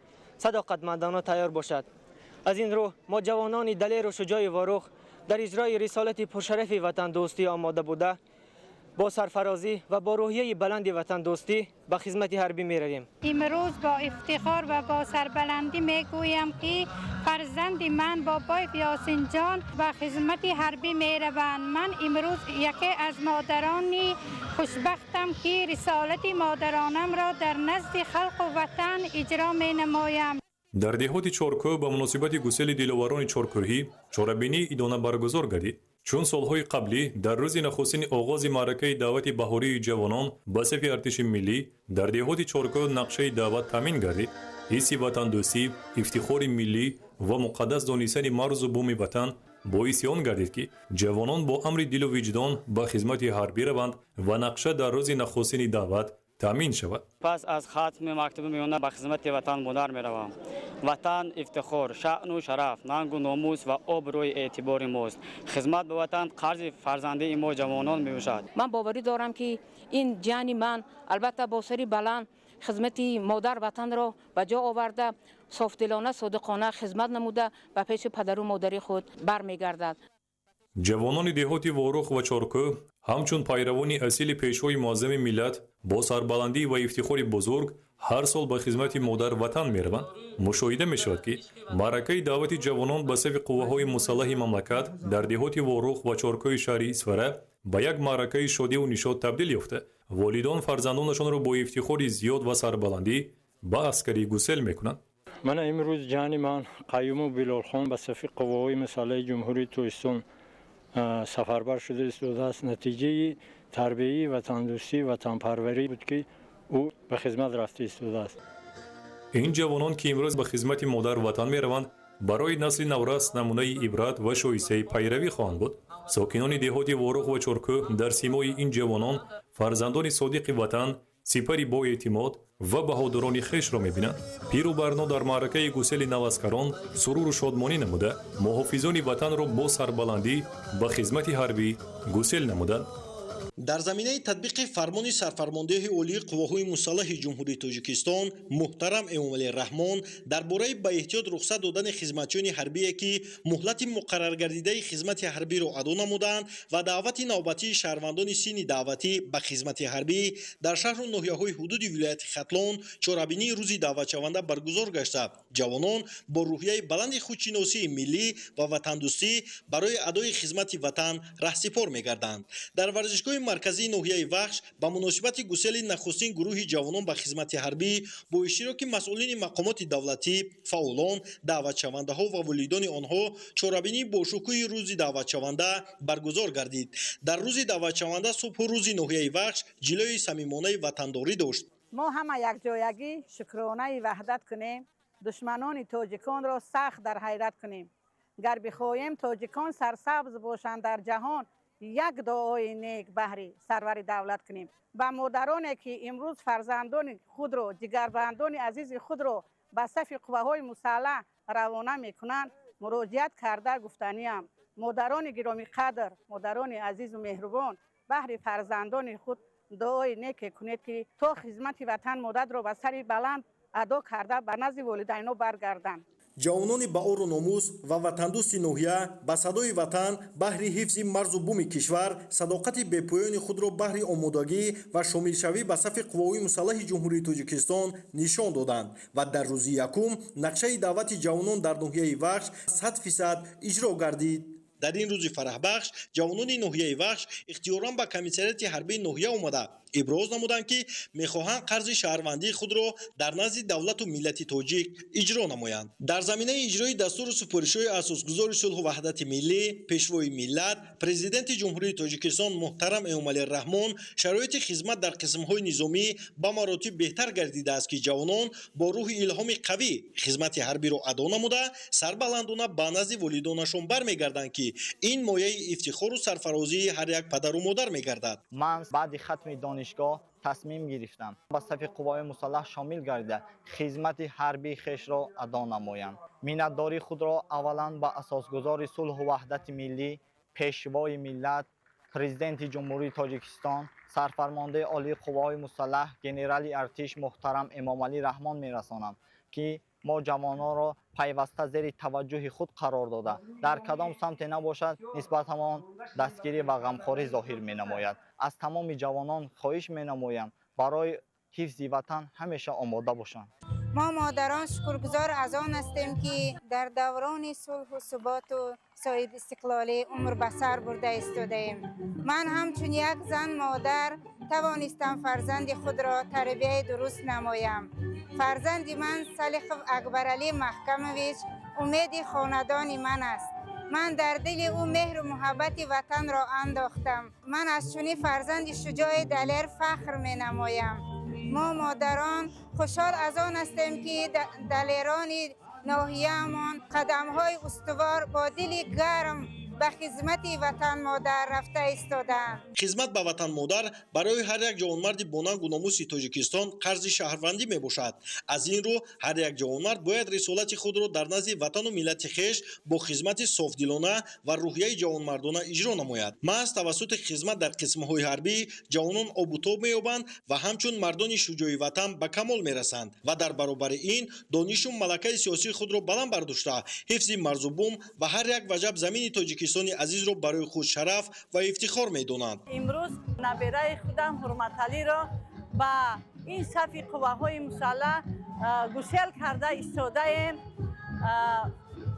садоқатмандона тайёр бошад. Аз ин рӯ мо, ҷавонони далеру шуҷои Ворух, дар иҷрои рисолати пуршарафи ватандӯстӣ омода буда, бо сарфарозӣ ва бо рӯҳияи баланди ватандӯстӣ ба хизмати ҳарбӣ меравем. Имрӯз бо ифтихор ва бо сарбаландӣ мегӯям, ки фарзанди ман Бобоев Ёсинҷон ба хизмати ҳарбӣ мераванд. Ман имрӯз яке аз модарони хушбахтам, ки рисолати модаронамро дар назди халқу ватан иҷро менамоям. Дар деҳоти Чоркӯҳ ба муносибати гусели диловарони чоркӯҳӣ чорабинии идона баргузор гардид. Чун солҳои қаблӣ дар рӯзи нахустини оғози маъракаи даъвати баҳории ҷавонон ба сафи артиши миллӣ дар деҳоти Чоркӯҳ нақшаи даъват таъмин гардид. Ҳисси ватандӯстӣ, ифтихори миллӣ ва муқаддас донистани марзу буми ватан боиси он гардид, ки ҷавонон бо амри дилу виҷдон ба хизмати ҳарбӣ раванд ва нақша дар рӯзи нахустини даъват таъмин шавад. Пас аз хатми мактаби миёна ба хизмати ватан модар меравам. Ватан ифтихор, шаъну шараф, нангу номус ва обрӯи эътибори мост. Хизмат ба ватан қарзи фарзандии мо ҷавонон мебошад. Ман боварӣ дорам, ки ин ҷони ман албатта бо сари баланд хизмати модар ватанро ба ҷо оварда, софдилона, содиқона хизмат намуда, ба пеши падару модари худ бармегардад. Ҷавонони деҳоти Ворух ва Чоркӯҳ ҳамчун пайравони асили пешвои муаззами миллат бо сарбаландӣ ва ифтихори бузург ҳар сол ба хизмати модар ватан мераванд. Мушоҳида мешавад, ки маъракаи даъвати ҷавонон ба сафи қувваҳои мусаллаҳи мамлакат дар деҳоти Ворух ва Чоркӯҳи шаҳри Исфара ба як маъракаи шодиву нишот табдил ёфта, волидон фарзандонашонро бо ифтихори зиёд ва сарбаландӣ ба аскарӣ гусел мекунанд. Мана имрӯз ҷони ман Қаюму Билолхон ба сафи қувваҳои мусаллаҳи Ҷумҳурии Тоҷикистон сафарбар шуда истодааст. Натиҷаи тарбияи ватандӯстӣ, ватанпарварӣ буд, ки ӯ ба хизмат рафта истодааст. Ин ҷавонон, ки имрӯз ба хизмати модар ватан мераванд, барои насли наврас намунаи ибрат ва шоистаи пайравӣ хоҳанд буд. Сокинони деҳоти Ворух ва Чоркӯҳ дар симои ин ҷавонон фарзандони содиқи ватан, сипари боэътимод ва баҳодурони хешро мебинанд. Пиру барно дар маъракаи гусели наваскарон суруру шодмонӣ намуда, муҳофизони ватанро бо сарбаландӣ ба хизмати ҳарбӣ гусел намуданд. Дар заминаи татбиқи фармони сарфармондеҳи олии қувваҳои мусаллаҳи Ҷумҳурии Тоҷикистон муҳтарам Эмомалӣ Раҳмон дар бораи ба эҳтиёт рухсат додани хизматчиёни ҳарбие, ки муҳлати муқарраргардидаи хизмати ҳарбиро адо намуданд, ва даъвати навбатии шаҳрвандони синни даъватӣ ба хизмати ҳарбӣ дар шаҳру ноҳияҳои ҳудуди вилояти Хатлон чорабинии рӯзи даъватшаванда баргузор гашта, ҷавонон бо рӯҳияи баланди худшиносии миллӣ ва ватандӯстӣ барои адои хизмати ватан раҳсипор мегарданд. Дар варзишгоҳи марказии ноҳияи Вахш ба муносибати гусели нахустин гурӯҳи ҷавонон ба хизмати ҳарбӣ бо иштироки масъулини мақомоти давлатӣ, фаъолон, даъватшавандаҳо ва волидони онҳо чорабинии бошукӯҳи рӯзи даъватшаванда баргузор гардид. Дар рӯзи даъватшаванда субҳу рӯзи ноҳияи Вахш ҷилои самимонаи ватандорӣ дошт. Мо ҳама якҷоягӣ шукронаи ваҳдат кунем, душманони тоҷиконро сахт дар ҳайрат кунем. Гар бихоҳем тоҷикон сарсабз бошанд дар ҷаҳон, як дуои нек баҳри сарвари давлат кунем. Ба модароне ки имрӯз фарзандони худро, ҷигарбандони азизи худро ба сафи қувваҳои мусаллаҳ равона мекунанд, муроҷиат карда гуфтаниам: модарони гиромиқадр, модарони азизу меҳрубон, баҳри фарзандони худ дуои неке кунед, ки то хизмати ватан модарро ба сари баланд адо карда ба назди волидайно баргарданд. Ҷавонони баору номус ва ватандӯсти ноҳия ба садои ватан баҳри ҳифзи марзу буми кишвар садоқати бепоёни худро баҳри омодагӣ ва шомилшавӣ ба сафи қувваҳои мусаллаҳи Ҷумҳурии Тоҷикистон нишон доданд ва дар рӯзи якум нақшаи даъвати ҷавонон дар ноҳияи Вахш 100% иҷро гардид. Дар ин рӯзи фараҳбахш ҷавонони ноҳияи Вахш ихтиёран ба комиссариати ҳарбии ноҳия омада иброз намуданд, ки мехоҳанд қарзи шаҳрвандии худро дар назди давлату миллати тоҷик иҷро намоянд. Дар заминаи иҷрои дастуру супоришҳои асосгузори сулҳу ваҳдати миллӣ, пешвои миллат, президенти Ҷумҳурии Тоҷикистон муҳтарам Эмомалӣ Раҳмон, шароити хизмат дар қисмҳои низомӣ ба маротиб беҳтар гардидааст, ки ҷавонон бо рӯҳи илҳоми қавӣ хизмати ҳарбиро адо намуда сарбаландона ба назди волидонашон бармегарданд, ки ин мояи ифтихору сарфарозии ҳар як падару модар мегардад. Ман баъди хатми донишгоҳ тасмим гирифтам ба сафи қувваҳои мусаллаҳ шомил гардида хизмати ҳарбии хешро адо намоям. Миннатдории худро аввалан ба асосгузори сулҳу ваҳдати миллӣ, пешвои миллат, президенти Ҷумҳурии Тоҷикистон, сарфармондаи олии қувваҳои мусаллаҳ, генерали артиш муҳтарам Эмомалӣ Раҳмон мерасонам, ки мо ҷавононро пайваста зери таваҷҷӯҳи худ қарор дода, дар кадом самте набошад, нисбат ҳамон дастгирӣ ва ғамхорӣ зоҳир менамояд. Аз тамоми ҷавонон хоҳиш менамоям, барои ҳифзи ватан ҳамеша омода бошанд. Мо модарон шукргузор аз он ҳастем, ки дар даврони сулҳу суботу соҳибистиқлолӣ умр ба сар бурда истодаем. Ман ҳамчун як зан модар тавонистам фарзанди худро тарбияи дуруст намоям. Фарзанди ман Салихов Акбаралӣ Маҳкамович умеди хонадони ман аст. Ман дар дили ӯ меҳру муҳаббати ватанро андохтам. Ман аз чунин фарзанди шуҷои далер фахр менамоям. Мо модарон хушҳол аз он ҳастем, ки далерони ноҳияамон қадамҳои устувор бо дили гарм ба хизмати ватан модар рафта истодаанд. Хизмат ба ватан модар барои ҳар як ҷавонмарди бонангу номуси Тоҷикистон қарзи шаҳрвандӣ мебошад. Аз ин рӯ ҳар як ҷавонмард бояд рисолати худро дар назди ватану миллати хеш бо хизмати софдилона ва рӯҳияи ҷавонмардона иҷро намояд. Маҳз тавассути хизмат дар қисмҳои ҳарбӣ ҷавонон обутоб меёбанд ва ҳамчун мардони шуҷои ватан ба камол мерасанд ва дар баробари ин донишу малакаи сиёсии худро баланд бардошта ҳифзи марзу бум ва ҳар як ваҷаб замини Тоҷикистон азизро барои худ шараф ва ифтихор медонанд. Имрӯз набераи худам Ҳурматалиро ба ин сафи қувваҳои мусаллаҳ гусел карда истодаем.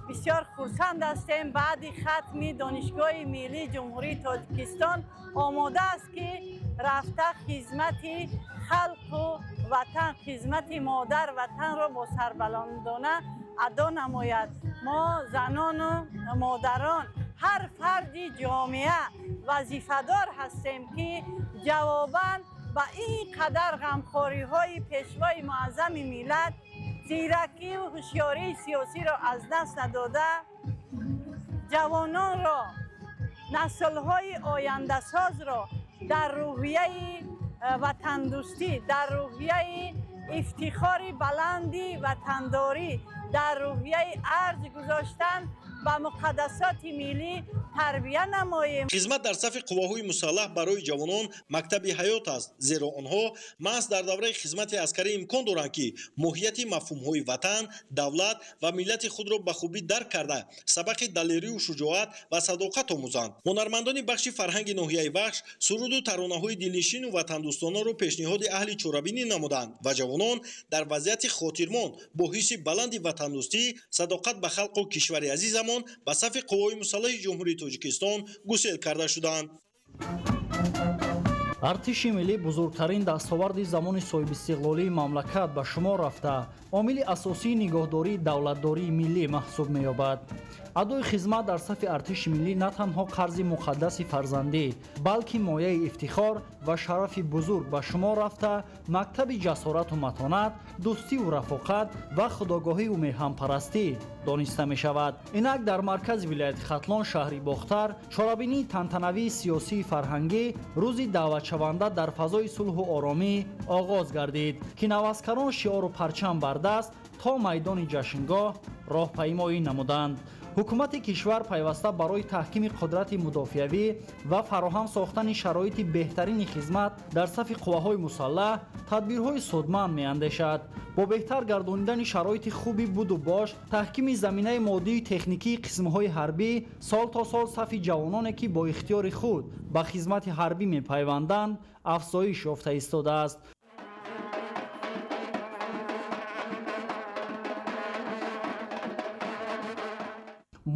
Бисёр хурсанд ҳастем. Баъди хатми Донишгоҳи миллии Ҷумҳурии Тоҷикистон омода аст, ки рафта хизмати халқу ватан, хизмати модар ватанро бо сарбаландона адо намояд. Мо занону модарон, ҳар фарди ҷомеа вазифадор ҳастем, ки ҷавобан ба ин қадар ғамхориҳои пешвои муаззами миллат зиракию ҳушёрии сиёсиро аз даст надода, ҷавононро, наслҳои ояндасозро дар рӯҳияи ватандӯстӣ, дар рӯҳияи ифтихори баланди ватандорӣ, дар рӯҳияи арз гузоштан ба муқаддасоти миллӣ тарбия намоем. Хизмат дар сафи қувваҳои мусаллаҳ барои ҷавонон мактаби ҳаёт аст, зеро онҳо маҳз дар давраи хизмати аскарӣ имкон доранд, ки моҳияти мафҳумҳои ватан, давлат ва миллати худро ба хубӣ дарк карда, сабақи далерию шуҷоат ва садоқат омӯзанд. Ҳунармандони бахши фарҳанги ноҳияи Вахш суруду таронаҳои дилнишину ватандӯстонаро пешниҳоди аҳли чорабинӣ намуданд ва ҷавонон дар вазъияти хотирмон бо ҳисси баланди ватандӯстӣ, садоқат ба халқу кишвари азизамон ба сафи қувваҳои мусаллаҳи Ҷумҳурии Тоҷикистон гусел карда шуданд. Артиши миллӣ бузургтарин дастоварди замони соҳибистиқлолии мамлакат ба шумор рафта, омили асосии нигоҳдории давлатдории миллӣ маҳсуб меёбад. Адои хизмат дар сафи артиши миллӣ на танҳо қарзи муқаддаси фарзандӣ, балки мояи ифтихор ва шарафи бузург ба шумор рафта, мактаби ҷасорату матонат, дӯстиву рафоқат ва худогоҳиву меҳанпарастӣ дониста мешавад. Инак дар маркази вилояти Хатлон, шаҳри Бохтар, чорабинии тантанавии сиёсии фарҳангӣ рӯзи даъватшаванда дар фазои сулҳу оромӣ оғоз гардид, ки наваскарон шиору парчам бар даст то майдони ҷашнгоҳ роҳпаймоӣ намуданд. Ҳукумати кишвар пайваста барои таҳкими қудрати мудофиавӣ ва фароҳам сохтани шароити беҳтарини хизмат дар сафи қувваҳои мусаллаҳ тадбирҳои судманд меандешад. Бо беҳтар гардонидани шароити хуби буду бош, таҳкими заминаи моддию техникии қисмҳои ҳарбӣ, сол то сол сафи ҷавононе, ки бо ихтиёри худ ба хизмати ҳарбӣ мепайванданд, афзоиш ёфта истодааст.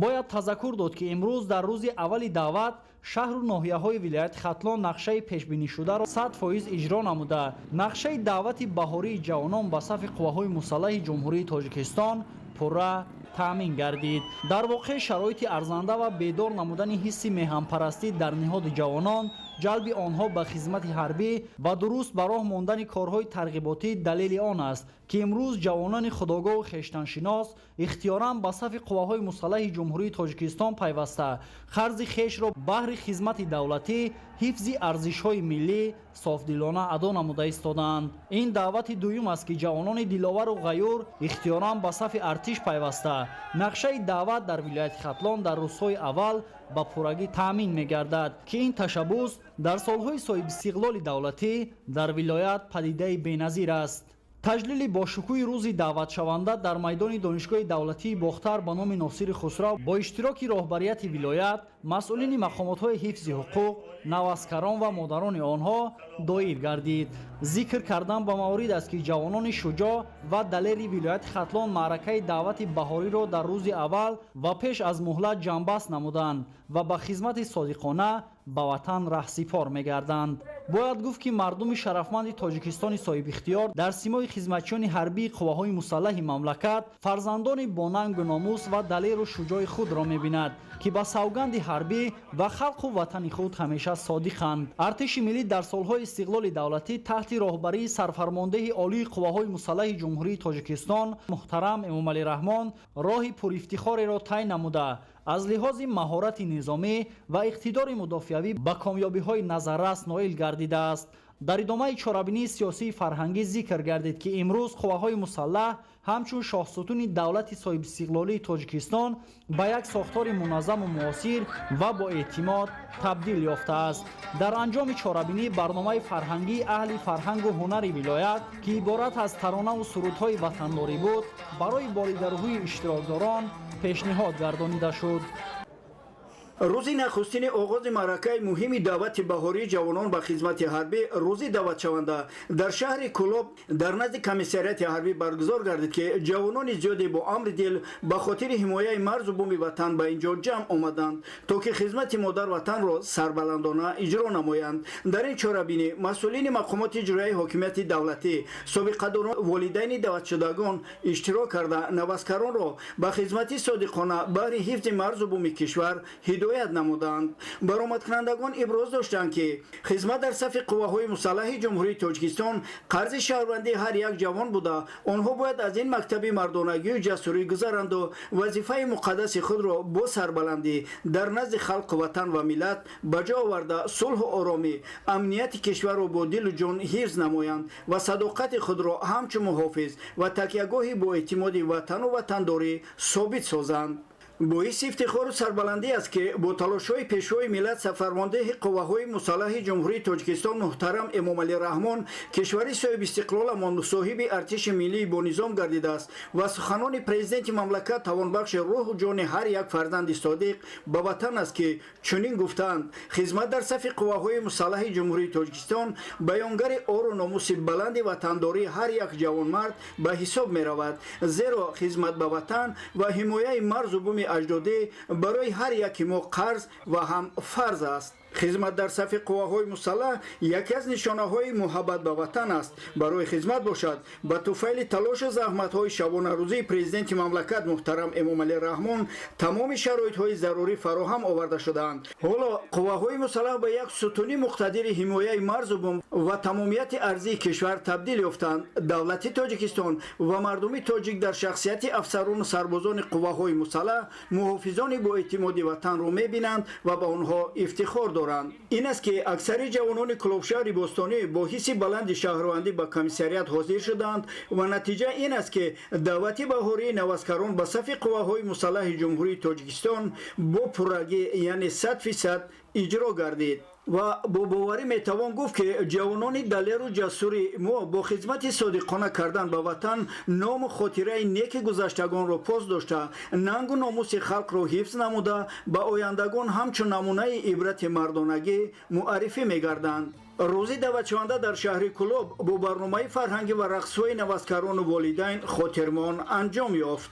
Бояд тазаккур дод, ки имрӯз дар рӯзи аввали даъват шаҳру ноҳияҳои вилояти Хатлон нақшаи пешбинишударо 100% иҷро намуда, нақшаи даъвати баҳории ҷавонон ба сафи қувваҳои мусаллаҳи Ҷумҳурии Тоҷикистон пурра таъмин гардид. Дар воқеъ шароити арзанда ва бедор намудани ҳисси меҳанпарастӣ дар ниҳоди ҷавонон, ҷалби онҳо ба хизмати ҳарбӣ ва дуруст ба роҳ мондани корҳои тарғиботӣ далели он аст, ки имрӯз ҷавонони худогоҳу хештаншинос ихтиёран ба сафи қувваҳои мусаллаҳи Ҷумҳурии Тоҷикистон пайваста, қарзи хешро баҳри хизмати давлатӣ, ҳифзи арзишҳои миллӣ софдилона адо намуда истодаанд. Ин даъвати дуюм аст, ки ҷавонони диловару ғаюр ихтиёран ба сафи артиш пайваста, нақшаи даъват дар вилояти Хатлон дар рӯзҳои аввал ба пуррагӣ таъмин мегардад, ки ин ташаббус дар солҳои соҳибистиқлоли давлатӣ дар вилоят падидаи беназир аст. Таҷлили бошукӯҳи рӯзи даъватшаванда дар майдони Донишгоҳи давлатии Бохтар ба номи Носири Хусрав бо иштироки роҳбарияти вилоят, масъулини мақомотҳои ҳифзи ҳуқуқ, наваскарон ва модарони онҳо доир гардид. Зикр кардан ба маврид аст, ки ҷавонони шуҷоъ ва далери вилояти Хатлон маъракаи даъвати баҳориро дар рӯзи аввал ва пеш аз муҳлат ҷамъбаст намуданд ва ба хизмати содиқона ба ватан раҳсипор мегарданд. Бояд гуфт, ки мардуми шарафманди Тоҷикистони соҳибихтиёр дар симои хизматчиёни ҳарбии қувваҳои мусаллаҳи мамлакат фарзандони бонангу номус ва далеру шуҷои худро мебинад, ки ба савганди ҳарбӣ ва халқу ватани худ ҳамеша содиқанд. Артиши миллӣ дар солҳои истиқлоли давлатӣ таҳти роҳбарии сарфармондеҳи олии қувваҳои мусаллаҳи Ҷумҳурии Тоҷикистон муҳтарам Эмомалӣ Раҳмон роҳи пурифтихореро тай намуда, аз лиҳози маҳорати низомӣ ва иқтидори мудофиавӣ ба комёбиҳои назаррас ноил гардидааст. Дар идомаи чорабинии сиёсии фарҳангӣ зикр гардид, ки имрӯз қувваҳои мусаллаҳ ҳамчун шоҳсутуни давлати соҳибистиқлолии Тоҷикистон ба як сохтори муназзаму муосир ва боэътимод табдил ёфтааст. Дар анҷоми чорабинӣ барномаи фарҳангии аҳли фарҳангу ҳунари вилоят, ки иборат аз таронаву сурудҳои ватандорӣ буд, барои болидарӯҳии иштирокдорон пешниҳод гардонида шуд. Рӯзи нахустини оғози маъракаи муҳими даъвати баҳории ҷавонон ба хизмати ҳарбӣ, рӯзи даъватшаванда дар шаҳри Кӯлоб дар назди комиссариати ҳарбӣ баргузор гардид, ки ҷавонони зиёде бо амри дил ба хотири ҳимояи марзу буми ватан ба ин ҷо ҷамъ омаданд, то ки хизмати модар ватанро сарбаландона иҷро намоянд. Дар ин чорабинӣ масъулини мақомоти иҷроияи ҳокимияти давлатӣ, собиқадорон, волидайни даъватшудагон иштирок карда, наваскаронро ба хизмати содиқона баҳри ҳифзи марзу буми кишвар ҳидоят намуданд. Баромадкунандагон иброз доштанд, ки хизмат дар сафи қувваҳои мусаллаҳи Ҷумҳурии Тоҷикистон қарзи шаҳрвандии ҳар як ҷавон буда, онҳо бояд аз ин мактаби мардонагию ҷасурӣ гузаранду вазифаи муқаддаси худро бо сарбаландӣ дар назди халқу ватан ва миллат ба ҷо оварда, сулҳу оромӣ, амнияти кишварро бо дилу ҷон ҳифз намоянд ва садоқати худро ҳамчун муҳофиз ва такягоҳи боэътимоди ватану ватандорӣ собит созанд. Боиси ифтихору сарбаландӣ аст, ки бо талошҳои пешвои миллат, сарфармондеҳи қувваҳои мусаллаҳи Ҷумҳурии Тоҷикистон муҳтарам Эмомалӣ Раҳмон, кишвари соҳибистиқлоламон соҳиби артиши миллии бонизом гардидааст ва суханони президенти мамлакат тавонбахши рӯҳу ҷони ҳар як фарзанди содиқ ба ватан аст, ки чунин гуфтаанд: хизмат дар сафи қувваҳои мусаллаҳи Ҷумҳурии Тоҷикистон баёнгари ору номуси баланди ватандории ҳар як ҷавонмард ба ҳисоб меравад, зеро хизмат ба ватан ва ҳимояи марзу буми аҷдодӣ барои ҳар яки мо қарз ва ҳам фарз аст. Хизмат дар сафи қувваҳои мусаллаҳ яке аз нишонаҳои муҳаббат ба ватан аст. Барои хизмат бошад, ба туфайли талошу заҳматҳои шабонарӯзии президенти мамлакат муҳтарам Эмомалӣ Раҳмон тамоми шароитҳои зарурӣ фароҳам оварда шудаанд. Ҳоло қувваҳои мусаллаҳ ба як сутуни муқтадири ҳимояи марзу бум ва тамомияти арзии кишвар табдил ёфтанд. Давлати Тоҷикистон ва мардуми тоҷик дар шахсияти афсарону сарбозони қувваҳои мусаллаҳ муҳофизони боэътимоди ватанро мебинанд ва ба онҳо ифтихор доранд. Ин аст, ки аксари ҷавонони Кӯлобшаҳри бостонӣ бо ҳисси баланди шаҳрвандӣ ба комиссарият ҳозир шуданд ва натиҷа ин аст, ки даъвати баҳории наваскарон ба сафи қувваҳои мусаллаҳи Ҷумҳурии Тоҷикистон бо пуррагӣ, яъне 100%, иҷро гардид. Ва бо боварӣ метавон гуфт, ки ҷавонони далеру ҷасури мо бо хизмати содиқона кардан ба ватан ному хотираи неки гузаштагонро пос дошта, нангу номуси халқро ҳифз намуда, ба ояндагон ҳамчун намунаи ибрати мардонагӣ муаррифӣ мегарданд. Рӯзи даъватшаванда дар шаҳри Кӯлоб бо барномаи фарҳангӣ ва рақсҳои наваскарону волидайн хотирмон анҷом ёфт.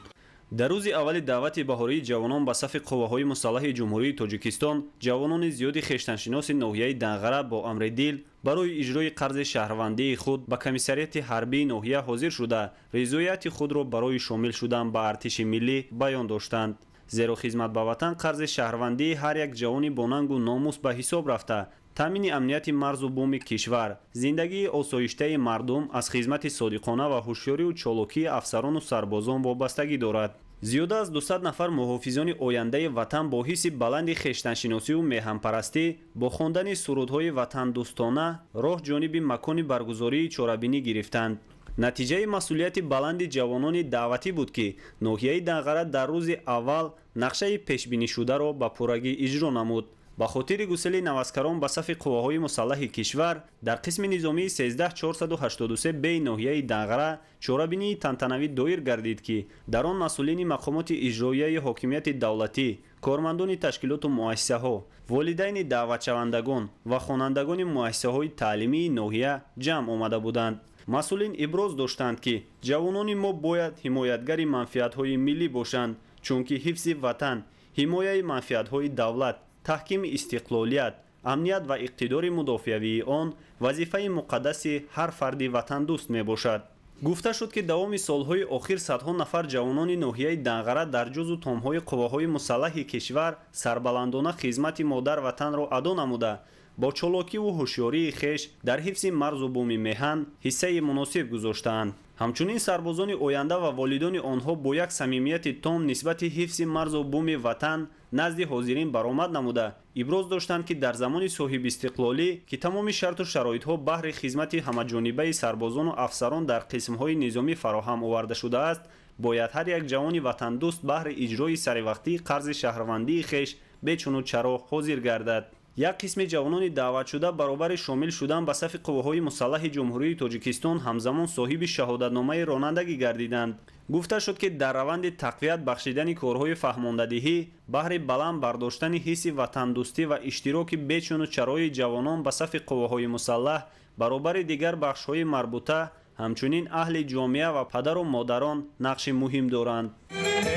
Дар рӯзи аввали даъвати баҳории ҷавонон ба сафи қувваҳои мусаллаҳи Ҷумҳурии Тоҷикистон ҷавонони зиёди хештаншиноси ноҳияи Данғара бо амри дил барои иҷрои қарзи шаҳрвандии худ ба комиссариати ҳарбии ноҳия ҳозир шуда, ризояти худро барои шомил шудан ба артиши миллӣ баён доштанд. Зеро хизмат ба ватан қарзи шаҳрвандии ҳар як ҷавони бонангу номус ба ҳисоб рафта, таъмини амнияти марзу буми кишвар, зиндагии осоиштаи мардум аз хизмати содиқона ва ҳушёрию чолокии афсарону сарбозон вобастагӣ дорад. Зиёда аз 200 нафар муҳофизони ояндаи ватан бо ҳисси баланди хештаншиносию меҳанпарастӣ бо хондани сурудҳои ватандӯстона роҳ ҷониби макони баргузории чорабинӣ гирифтанд. Натиҷаи масъулияти баланди ҷавонони даъватӣ буд, ки ноҳияи Данғара дар рӯзи аввал нақшаи пешбинишударо ба пуррагӣ иҷро намуд. Ба хотири гусели наваскарон ба сафи қувваҳои мусаллаҳи кишвар дар қисми низомии 13483 б ноҳияи Данғара чорабинии тантанавӣ доир гардид, ки дар он масъулини мақомоти иҷроияи ҳокимияти давлатӣ, кормандони ташкилоту муассисаҳо, волидайни даъватшавандагон ва хонандагони муассисаҳои таълимии ноҳия ҷамъ омада буданд. Масъулин иброз доштанд, ки ҷавонони мо бояд ҳимоятгари манфиатҳои миллӣ бошанд, чунки ҳифзи ватан, ҳимояи манфиатҳои давлат, таҳкими истиқлолият, амният ва иқтидори мудофиавии он вазифаи муқаддаси ҳар фарди ватандӯст мебошад. Гуфта шуд, ки давоми солҳои охир садҳо нафар ҷавонони ноҳияи Данғара дар ҷузу томҳои қувваҳои мусаллаҳи кишвар сарбаландона хизмати модар ватанро адо намуда, бо чолокиву ҳушёрии хеш дар ҳифзи марзу буми меҳан ҳиссаи муносиб гузоштаанд. Ҳамчунин сарбозони оянда ва волидони онҳо бо як самимияти том нисбати ҳифзи марзу буми ватан назди ҳозирин баромад намуда, иброз доштанд, ки дар замони соҳибистиқлолӣ, ки тамоми шарту шароитҳо баҳри хизмати ҳамаҷонибаи сарбозону афсарон дар қисмҳои низомӣ фароҳам оварда шудааст, бояд ҳар як ҷавони ватандӯст баҳри иҷрои саривақтии қарзи шаҳрвандии хеш бечуну чаро ҳозир гардад. Як қисми ҷавонони даъватшуда баробари шомил шудан ба сафи қувваҳои мусаллаҳи Ҷумҳурии Тоҷикистон ҳамзамон соҳиби шаҳодатномаи ронандагӣ гардиданд. Гуфта шуд, ки дар раванди тақвият бахшидани корҳои фаҳмондадиҳӣ баҳри баланд бардоштани ҳисси ватандӯстӣ ва иштироки бечуну чарои ҷавонон ба сафи қувваҳои мусаллаҳ баробари дигар бахшҳои марбута, ҳамчунин аҳли ҷомеа ва падару модарон нақши муҳим доранд.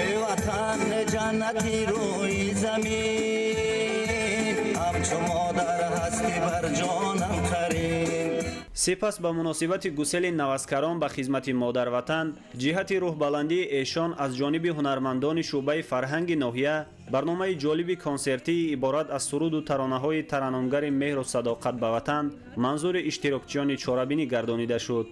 Эй ватан, ҷаннати рӯи замин, ҳамчу модар ҳастӣ бар ҷонам қарин. Сипас ба муносибати гусели наваскарон ба хизмати модарватан ҷиҳати рӯҳбаландии эшон аз ҷониби ҳунармандони шӯъбаи фарҳанги ноҳия барномаи ҷолиби консертии иборат аз суруду таронаҳои тараннумгари меҳру садоқат ба ватан манзури иштирокчиёни чорабинӣ гардонида шуд.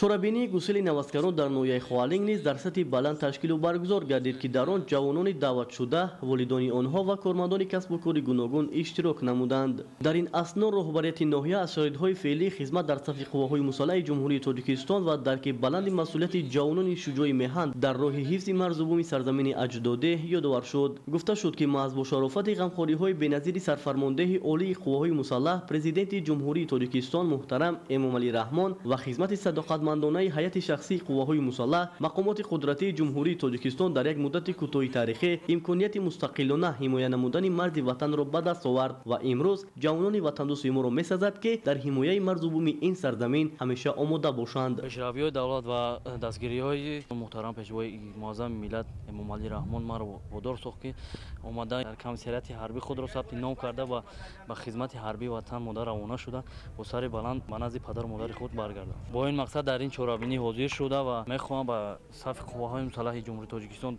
Чорабинии гусели наваскарон дар ноҳияи Ховалинг низ дар сатҳи баланд ташкилу баргузор гардид, ки дар он ҷавонони даъватшуда, волидони онҳо ва кормандони касбу кори гуногун иштирок намуданд. Дар ин асно роҳбарияти ноҳия аз шароитҳои феълии хизмат дар сафи қувваҳои мусаллаҳи Ҷумҳурии Тоҷикистон ва дарки баланди масъулияти ҷавонони шуҷои меҳан дар роҳи ҳифзи марзу буми сарзамини аҷдодӣ ёдовар шуд. Гуфта шуд, ки маҳз бо шарофати ғамхориҳои беназири сарфармондеҳи олии қувваҳои мусаллаҳ, президенти Ҷумҳурии Тоҷикистон муҳтарам Эмомалӣ Раҳмон ва хизмати садоқатманд сарватмандонаи ҳайати шахсии қувваҳои мусаллаҳ, мақомоти қудратии Ҷумҳурии Тоҷикистон дар як муддати кӯтоҳи таърихӣ имконияти мустақилона ҳимоя намудани марзи ватанро ба даст овард ва имрӯз ҷавонони ватандӯсти моро месазад, ки дар ҳимояи марзу буми ин сарзамин ҳамеша омода бошанд. Пешравиҳои давлат ва дастгириҳои муҳтарам Пешвои муаззами миллат Эмомалӣ Раҳмон маро водор сохт, ки омада дар комиссариати ҳарбӣ худро сабти ном карда ва ба хизмати ҳарбии ватан модар равона шуда, бо сари баланд ба назди падару модари худ баргардам. Бо ин мақсад дар ин чорабинӣ ҳозир шуда ва мехоҳам ба сафи қувваҳои мусаллаҳи Ҷумҳурии Тоҷикистон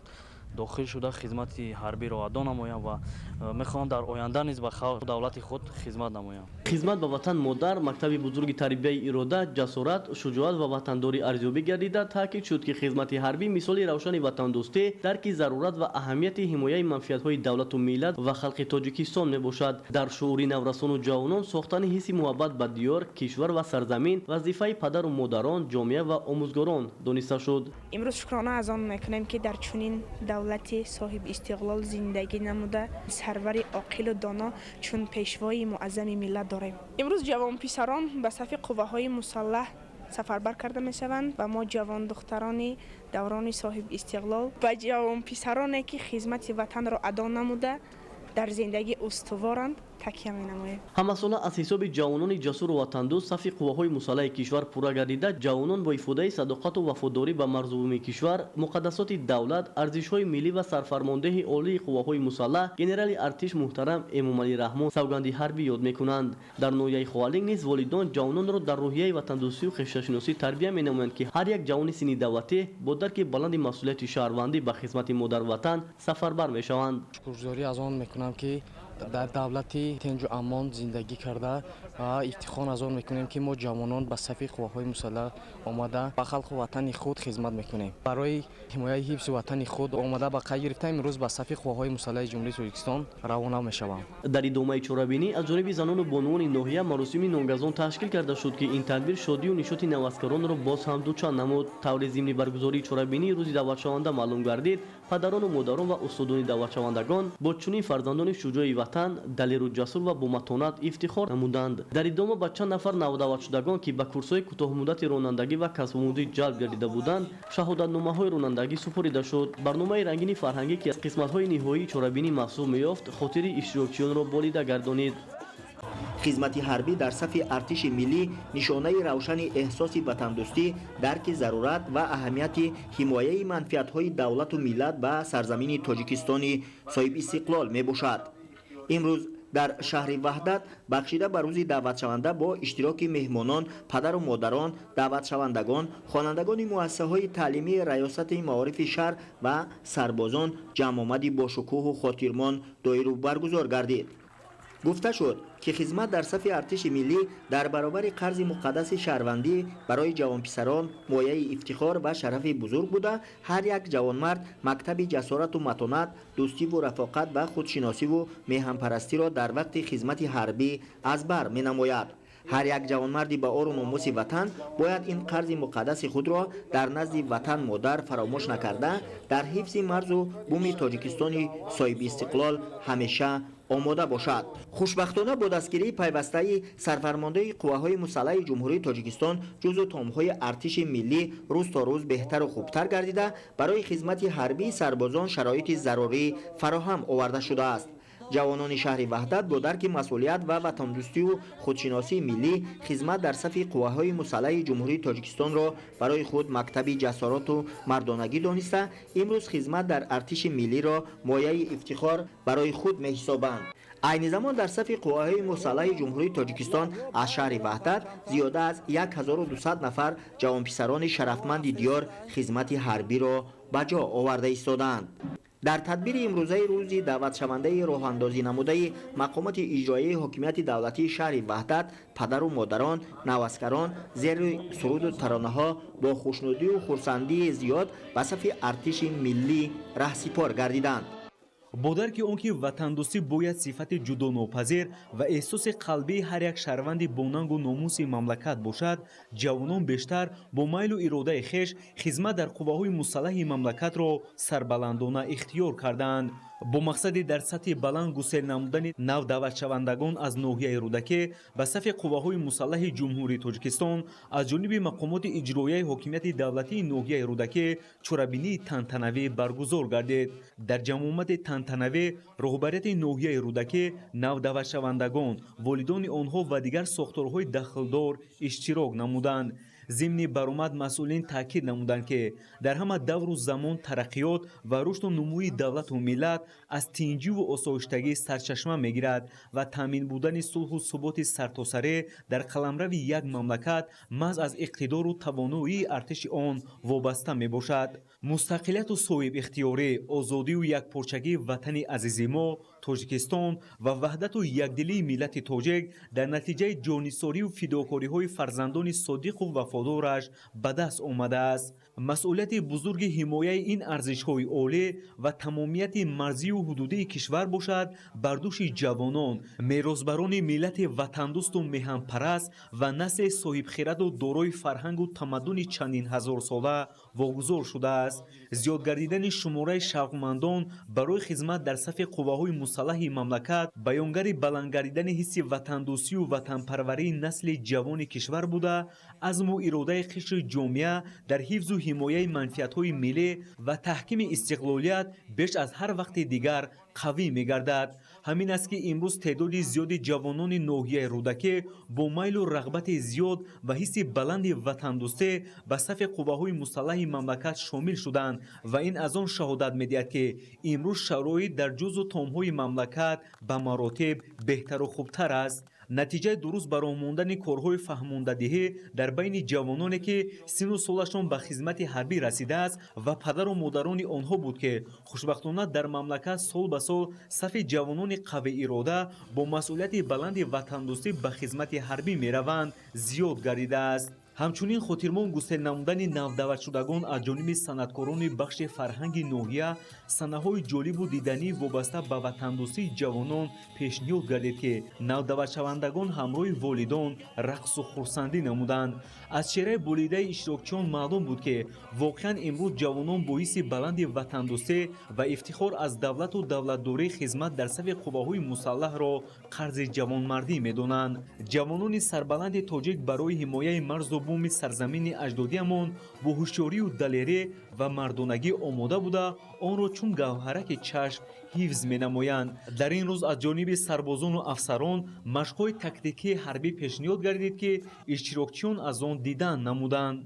дохил шуда, хизмати ҳарбиро адо намоям ва мехоҳам дар оянда низ ба халқ, давлати худ хизмат намоям. Хизмат ба ватан модар мактаби бузурги тарбияи ирода, ҷасорат, шуҷоат ва ватандорӣ арзёбӣ гардида, таъкид шуд, ки хизмати ҳарбӣ мисоли равшани ватандӯстӣ, дарки зарурат ва аҳамияти ҳимояи манфиатҳои давлату миллат ва халқи Тоҷикистон мебошад. Дар шуури наврасону ҷавонон сохтани ҳисси муҳаббат ба диёр, кишвар ва сарзамин вазифаи падару модарон, ҷомеа ва омӯзгорон дониста шуд. Имрӯз шукрона аз он мекунем, ки дар чунин давлати соҳибистиқлол зиндагӣ намуда, сарвари оқилу доно чун Пешвои муаззами миллат дорем. Имрӯз ҷавонписарон ба сафи қувваҳои мусаллаҳ сафарбар карда мешаванд ва мо ҷавондухтарони даврони соҳибистиқлол ба ҷавонписароне, ки хизмати ватанро адо намуда, дар зиндагӣ устуворанд, такя менамоем. Ҳамасола аз ҳисоби ҷавонони ҷасуру ватандӯст сафи қувваҳои мусаллаҳи кишвар пурра гардида, ҷавонон бо ифодаи садоқату вафодорӣ ба марзубуми кишвар, муқаддасоти давлат, арзишҳои миллӣ ва сарфармондеҳи олии қувваҳои мусаллаҳ генерали артиш муҳтарам Эмомалӣ Раҳмон савганди ҳарбӣ ёд мекунанд. Дар ноҳияи Ховалинг низ волидон ҷавононро дар рӯҳияи ватандӯстию хешташиносӣ тарбия менамоянд, ки ҳар як ҷавони синни давлатӣ бо дарки баланди масъулияти шаҳрвандӣ ба хизмати модарватан сафарбар мешаванд. Шукргузорӣ аз он мекунам, ки дар давлати тинҷу амон зиндагӣ карда ва ифтихор аз он мекунем, ки мо ҷавонон ба сафи қувваҳои мусаллаҳ омада, ба халқу ватани худ хизмат мекунем. Барои ҳимояи ҳифзи ватани худ омада ба қайд гирифта, имрӯз ба сафи қувваҳои мусаллаҳи Ҷумҳурии Тоҷикистон равона мешавам. Дар идомаи чорабинӣ аз ҷониби занону бонувони ноҳия маросими нонгазон ташкил карда шуд, ки ин тадбир шодию нишоти наваскаронро боз ҳам дучанд намуд. Таври зимни баргузории чорабинии рӯзи даъватшаванда маълум гардид, падарону модарон ва устодони даъватшавандагон бо чунин фарзандони шуҷои ватан, далеру ҷасур ва боматонат ифтихор намуданд. Дар идома ба чанд нафар навдаъватшудагон, ки ба курсҳои кӯтоҳмуддати ронандагӣ ва касбомӯзӣ ҷалб гардида буданд, шаҳодатномаҳои ронандагӣ супорида шуд. Барномаи рангини фарҳангӣ, ки аз қисматҳои ниҳоии чорабинӣ маҳсуб меёфт, хотири иштирокчиёнро болида гардонид. Хизмати ҳарбӣ дар сафи артиши миллӣ нишонаи равшани эҳсоси ватандӯстӣ, дарки зарурат ва аҳамияти ҳимояи манфиатҳои давлату миллат ба сарзамини Тоҷикистони соҳибистиқлол мебошад. Имрӯз дар шаҳри Ваҳдат бахшида ба рӯзи даъватшаванда бо иштироки меҳмонон, падару модарон, даъватшавандагон, хонандагони муассисаҳои таълимии Раёсати маорифи шаҳр ва сарбозон ҷамъомади бошукӯҳу хотирмон доиру баргузор гардид. Гуфта шуд, ки хизмат дар сафи артиши миллӣ дар баробари қарзи муқаддаси шаҳрвандӣ барои ҷавонписарон мояи ифтихор ва шарафи бузург буда, ҳар як ҷавонмард мактаби ҷасорату матонат, дӯстиву рафоқат ва худшиносиву меҳанпарастиро дар вақти хизмати ҳарбӣ аз бар менамояд. Ҳар як ҷавонмарди ба ору номуси ватан бояд ин қарзи муқаддаси худро дар назди ватан модар фаромӯш накарда, дар ҳифзи марзу буми Тоҷикистони соҳибистиқлол ҳамеша омода бошад. Хушбахтона, бо дастгирии пайвастаи сарфармондаи қувваҳои мусаллаҳи Ҷумҳурии Тоҷикистон ҷузъу томҳои артиши миллӣ рӯз то рӯз беҳтару хубтар гардида, барои хизмати ҳарбии сарбозон шароити зарурӣ фароҳам оварда шудааст. Ҷавонони шаҳри Ваҳдат бо дарки масъулият ва ватандӯстию худшиносии миллӣ хизмат дар сафи қувваҳои мусаллаҳи Ҷумҳурии Тоҷикистонро барои худ мактаби ҷасорату мардонагӣ дониста, имрӯз хизмат дар артиши миллиро мояи ифтихор барои худ меҳисобанд. Айни замон дар сафи қувваҳои мусаллаҳи Ҷумҳурии Тоҷикистон аз шаҳри Ваҳдат зиёда аз 1200 нафар ҷавонписарони шарафманди диёр хизмати ҳарбиро ба ҷо оварда истодаанд. Дар тадбири имрӯзаи рӯзи даъватшавандаи роҳандозӣ намудаи мақомоти иҷроияи ҳокимияти давлатии шаҳри Ваҳдат, падару модарон, наваскарон зери суруду таронаҳо бо хушнудию хурсандии зиёд ба сафи артиши миллӣ раҳсипор гардиданд. Бо дарки он ки ватандӯстӣ бояд сифати ҷудонопазир ва эҳсоси қалбии ҳар як шаҳрванди бонангу номуси мамлакат бошад, ҷавонон бештар бо майлу иродаи хеш хизмат дар қувваҳои мусаллаҳи мамлакатро сарбаландона ихтиёр карданд. Бо мақсади дар сатҳи баланд гусел намудани нав даъватшавандагон аз ноҳияи Рӯдакӣ ба сафи қувваҳои мусаллаҳи Ҷумҳурии Тоҷикистон аз ҷониби мақомоти иҷроияи ҳокимияти давлатии ноҳияи Рӯдакӣ чорабинии тантанавӣ баргузор гардид. Дар ҷамъомади тантанавӣ роҳбарияти ноҳияи Рӯдакӣ, нав даъватшавандагон, волидони онҳо ва дигар сохторҳои дахлдор иштирок намуданд. Зимни баромад масъулин таъкид намуданд, ки дар ҳама давру замон тараққиёт ва рушду нумӯи давлату миллат аз тинҷиву осоиштагӣ сарчашма мегирад ва таъмин будани сулҳу суботи сартосарӣ дар қаламрави як мамлакат маҳз аз иқтидору тавоноии артиши он вобаста мебошад. Мустақилияту соҳибихтиёрӣ, озодию якпорчагии ватани азизи мо Тоҷикистон ва ваҳдату якдилии миллати тоҷик дар натиҷаи ҷонисорию фидокориҳои фарзандони содиқу вафодораш ба даст омадааст. Масъулияти бузурги ҳимояи ин арзишҳои олӣ ва тамомияти марзию ҳудудии кишвар бошад бар дӯши ҷавонон, меросбарони миллати ватандӯсту меҳанпараст ва насли соҳибхираду дорои фарҳангу тамаддуни чандин ҳазорсола вогузор шудааст. Зиёд гардидани шумораи шавқмандон барои хизмат дар сафи қувваҳои мусаллаҳи мамлакат баёнгари баланд гардидани ҳисси ватандӯстию ватанпарварии насли ҷавони кишвар буда, азму иродаи қишри ҷомеа дар ҳифзу ҳимояи манфиатҳои миллӣ ва таҳкими истиқлолият беш аз ҳар вақти дигар қавӣ мегардад. Ҳамин аст, ки имрӯз теъдоди зиёди ҷавонони ноҳияи Рӯдакӣ бо майлу рағбати зиёд ва ҳисси баланди ватандӯстӣ ба сафи қувваҳои мусаллаҳи мамлакат шомил шуданд ва ин аз он шаҳодат медиҳад, ки имрӯз шароит дар ҷузу томҳои мамлакат ба маротиб беҳтару хубтар аст. Натиҷаи дуруст бароҳ мондани корҳои фаҳмондадиҳӣ дар байни ҷавононе, ки синну солашон ба хизмати ҳарбӣ расидааст ва падару модарони онҳо буд, ки хушбахтона дар мамлакат сол ба сол сафи ҷавонони қавиирода бо масъулияти баланди ватандӯстӣ ба хизмати ҳарбӣ мераванд, зиёд гардидааст. Ҳамчунин хотирмон гусел намудани навдаъватшудагон аз ҷониби санъаткорони бахши фарҳанги ноҳия санаҳои ҷолибу диданӣ вобаста ба ватандӯстии ҷавонон пешниҳод гардид, ки навдаъватшавандагон ҳамроҳи волидон рақсу хурсандӣ намуданд. Аз чеҳраи болидаи иштирокчиён маълум буд, ки воқеан имрӯз ҷавонон бо ҳисси баланди ватандӯстӣ ва ифтихор аз давлату давлатдорӣ хизмат дар сафи қувваҳои мусаллаҳро қарзи ҷавонмардӣ медонанд. Ҷавонони сарбаланди тоҷик барои ҳимояи марзу буми сарзамини аҷдодиамон бо ҳушёрию далерӣ ва мардонагӣ омода буда, онро чун гавҳараки чашм ҳифз менамоянд. Дар ин рӯз аз ҷониби сарбозону афсарон машқҳои тактикии ҳарбӣ пешниҳод гардид, ки иштирокчиён аз он дидан намуданд.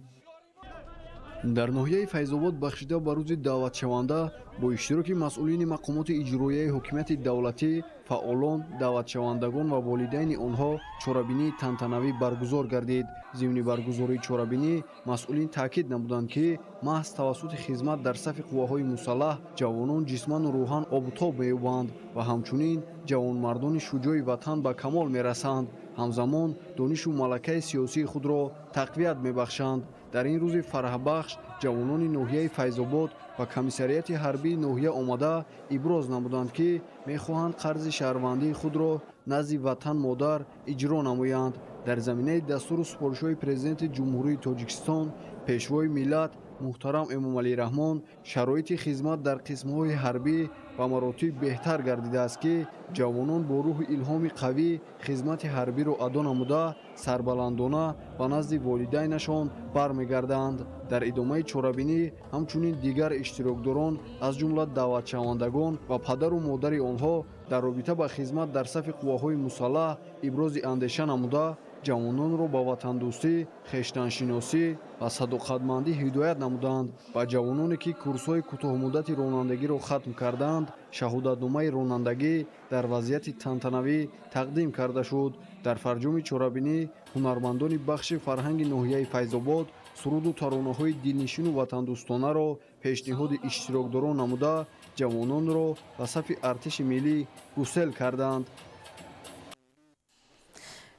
Дар ноҳияи Файзобод бахшида ба рӯзи даъватшаванда бо иштироки масъулини мақомоти иҷроияи ҳокимияти давлатӣ, фаъолон, даъватшавандагон ва волидайни онҳо чорабинии тантанавӣ баргузор гардид. Зимни баргузории чорабинӣ масъулин таъкид намуданд, ки маҳз тавассути хизмат дар сафи қувваҳои мусаллаҳ ҷавонон ҷисману рӯҳан обутоб меёбанд ва ҳамчунин ҷавонмардони шуҷои ватан ба камол мерасанд. Ҳамзамон донишу малакаи сиёсии худро тақвият мебахшанд. Дар ин рӯзи фараҳбахш ҷавонони ноҳияи Файзобод ба комиссарияти ҳарбии ноҳия омада иброз намуданд, ки мехоҳанд қарзи шаҳрвандии худро назди ватан модар иҷро намоянд. Дар заминаи дастуру супоришҳои Президенти Ҷумҳурии Тоҷикистон, Пешвои миллат муҳтарам Эмомалӣ Раҳмон шароити хизмат дар қисмҳои ҳарбӣ ба маротиб беҳтар гардидааст, ки ҷавонон бо рӯҳу илҳоми қавӣ хизмати ҳарбиро адо намуда сарбаландона ба назди волидайнашон бармегарданд. Дар идомаи чорабинӣ ҳамчунин дигар иштирокдорон аз ҷумла даъватшавандагон ва падару модари онҳо дар робита ба хизмат дар сафи қувваҳои мусаллаҳ ибрози андеша намуда ҷавононро ба ватандӯстӣ, хештаншиносӣ ва садоқатмандӣ ҳидоят намуданд. Ба ҷавононе, ки курсҳои кӯтоҳмуддати ронандагиро хатм карданд, шаҳодатномаи ронандагӣ дар вазъияти тантанавӣ тақдим карда шуд. Дар фарҷоми чорабинӣ ҳунармандони бахши фарҳанги ноҳияи Файзобод суруду таронаҳои дилнишину ватандӯстонаро пешниҳоди иштирокдорон намуда ҷавононро ба сафи артиши миллӣ гусел карданд.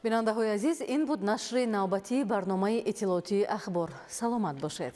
Бинандаҳои азиз, ин буд нашри навбатии барномаи иттилоотии Ахбор. Саломат бошед.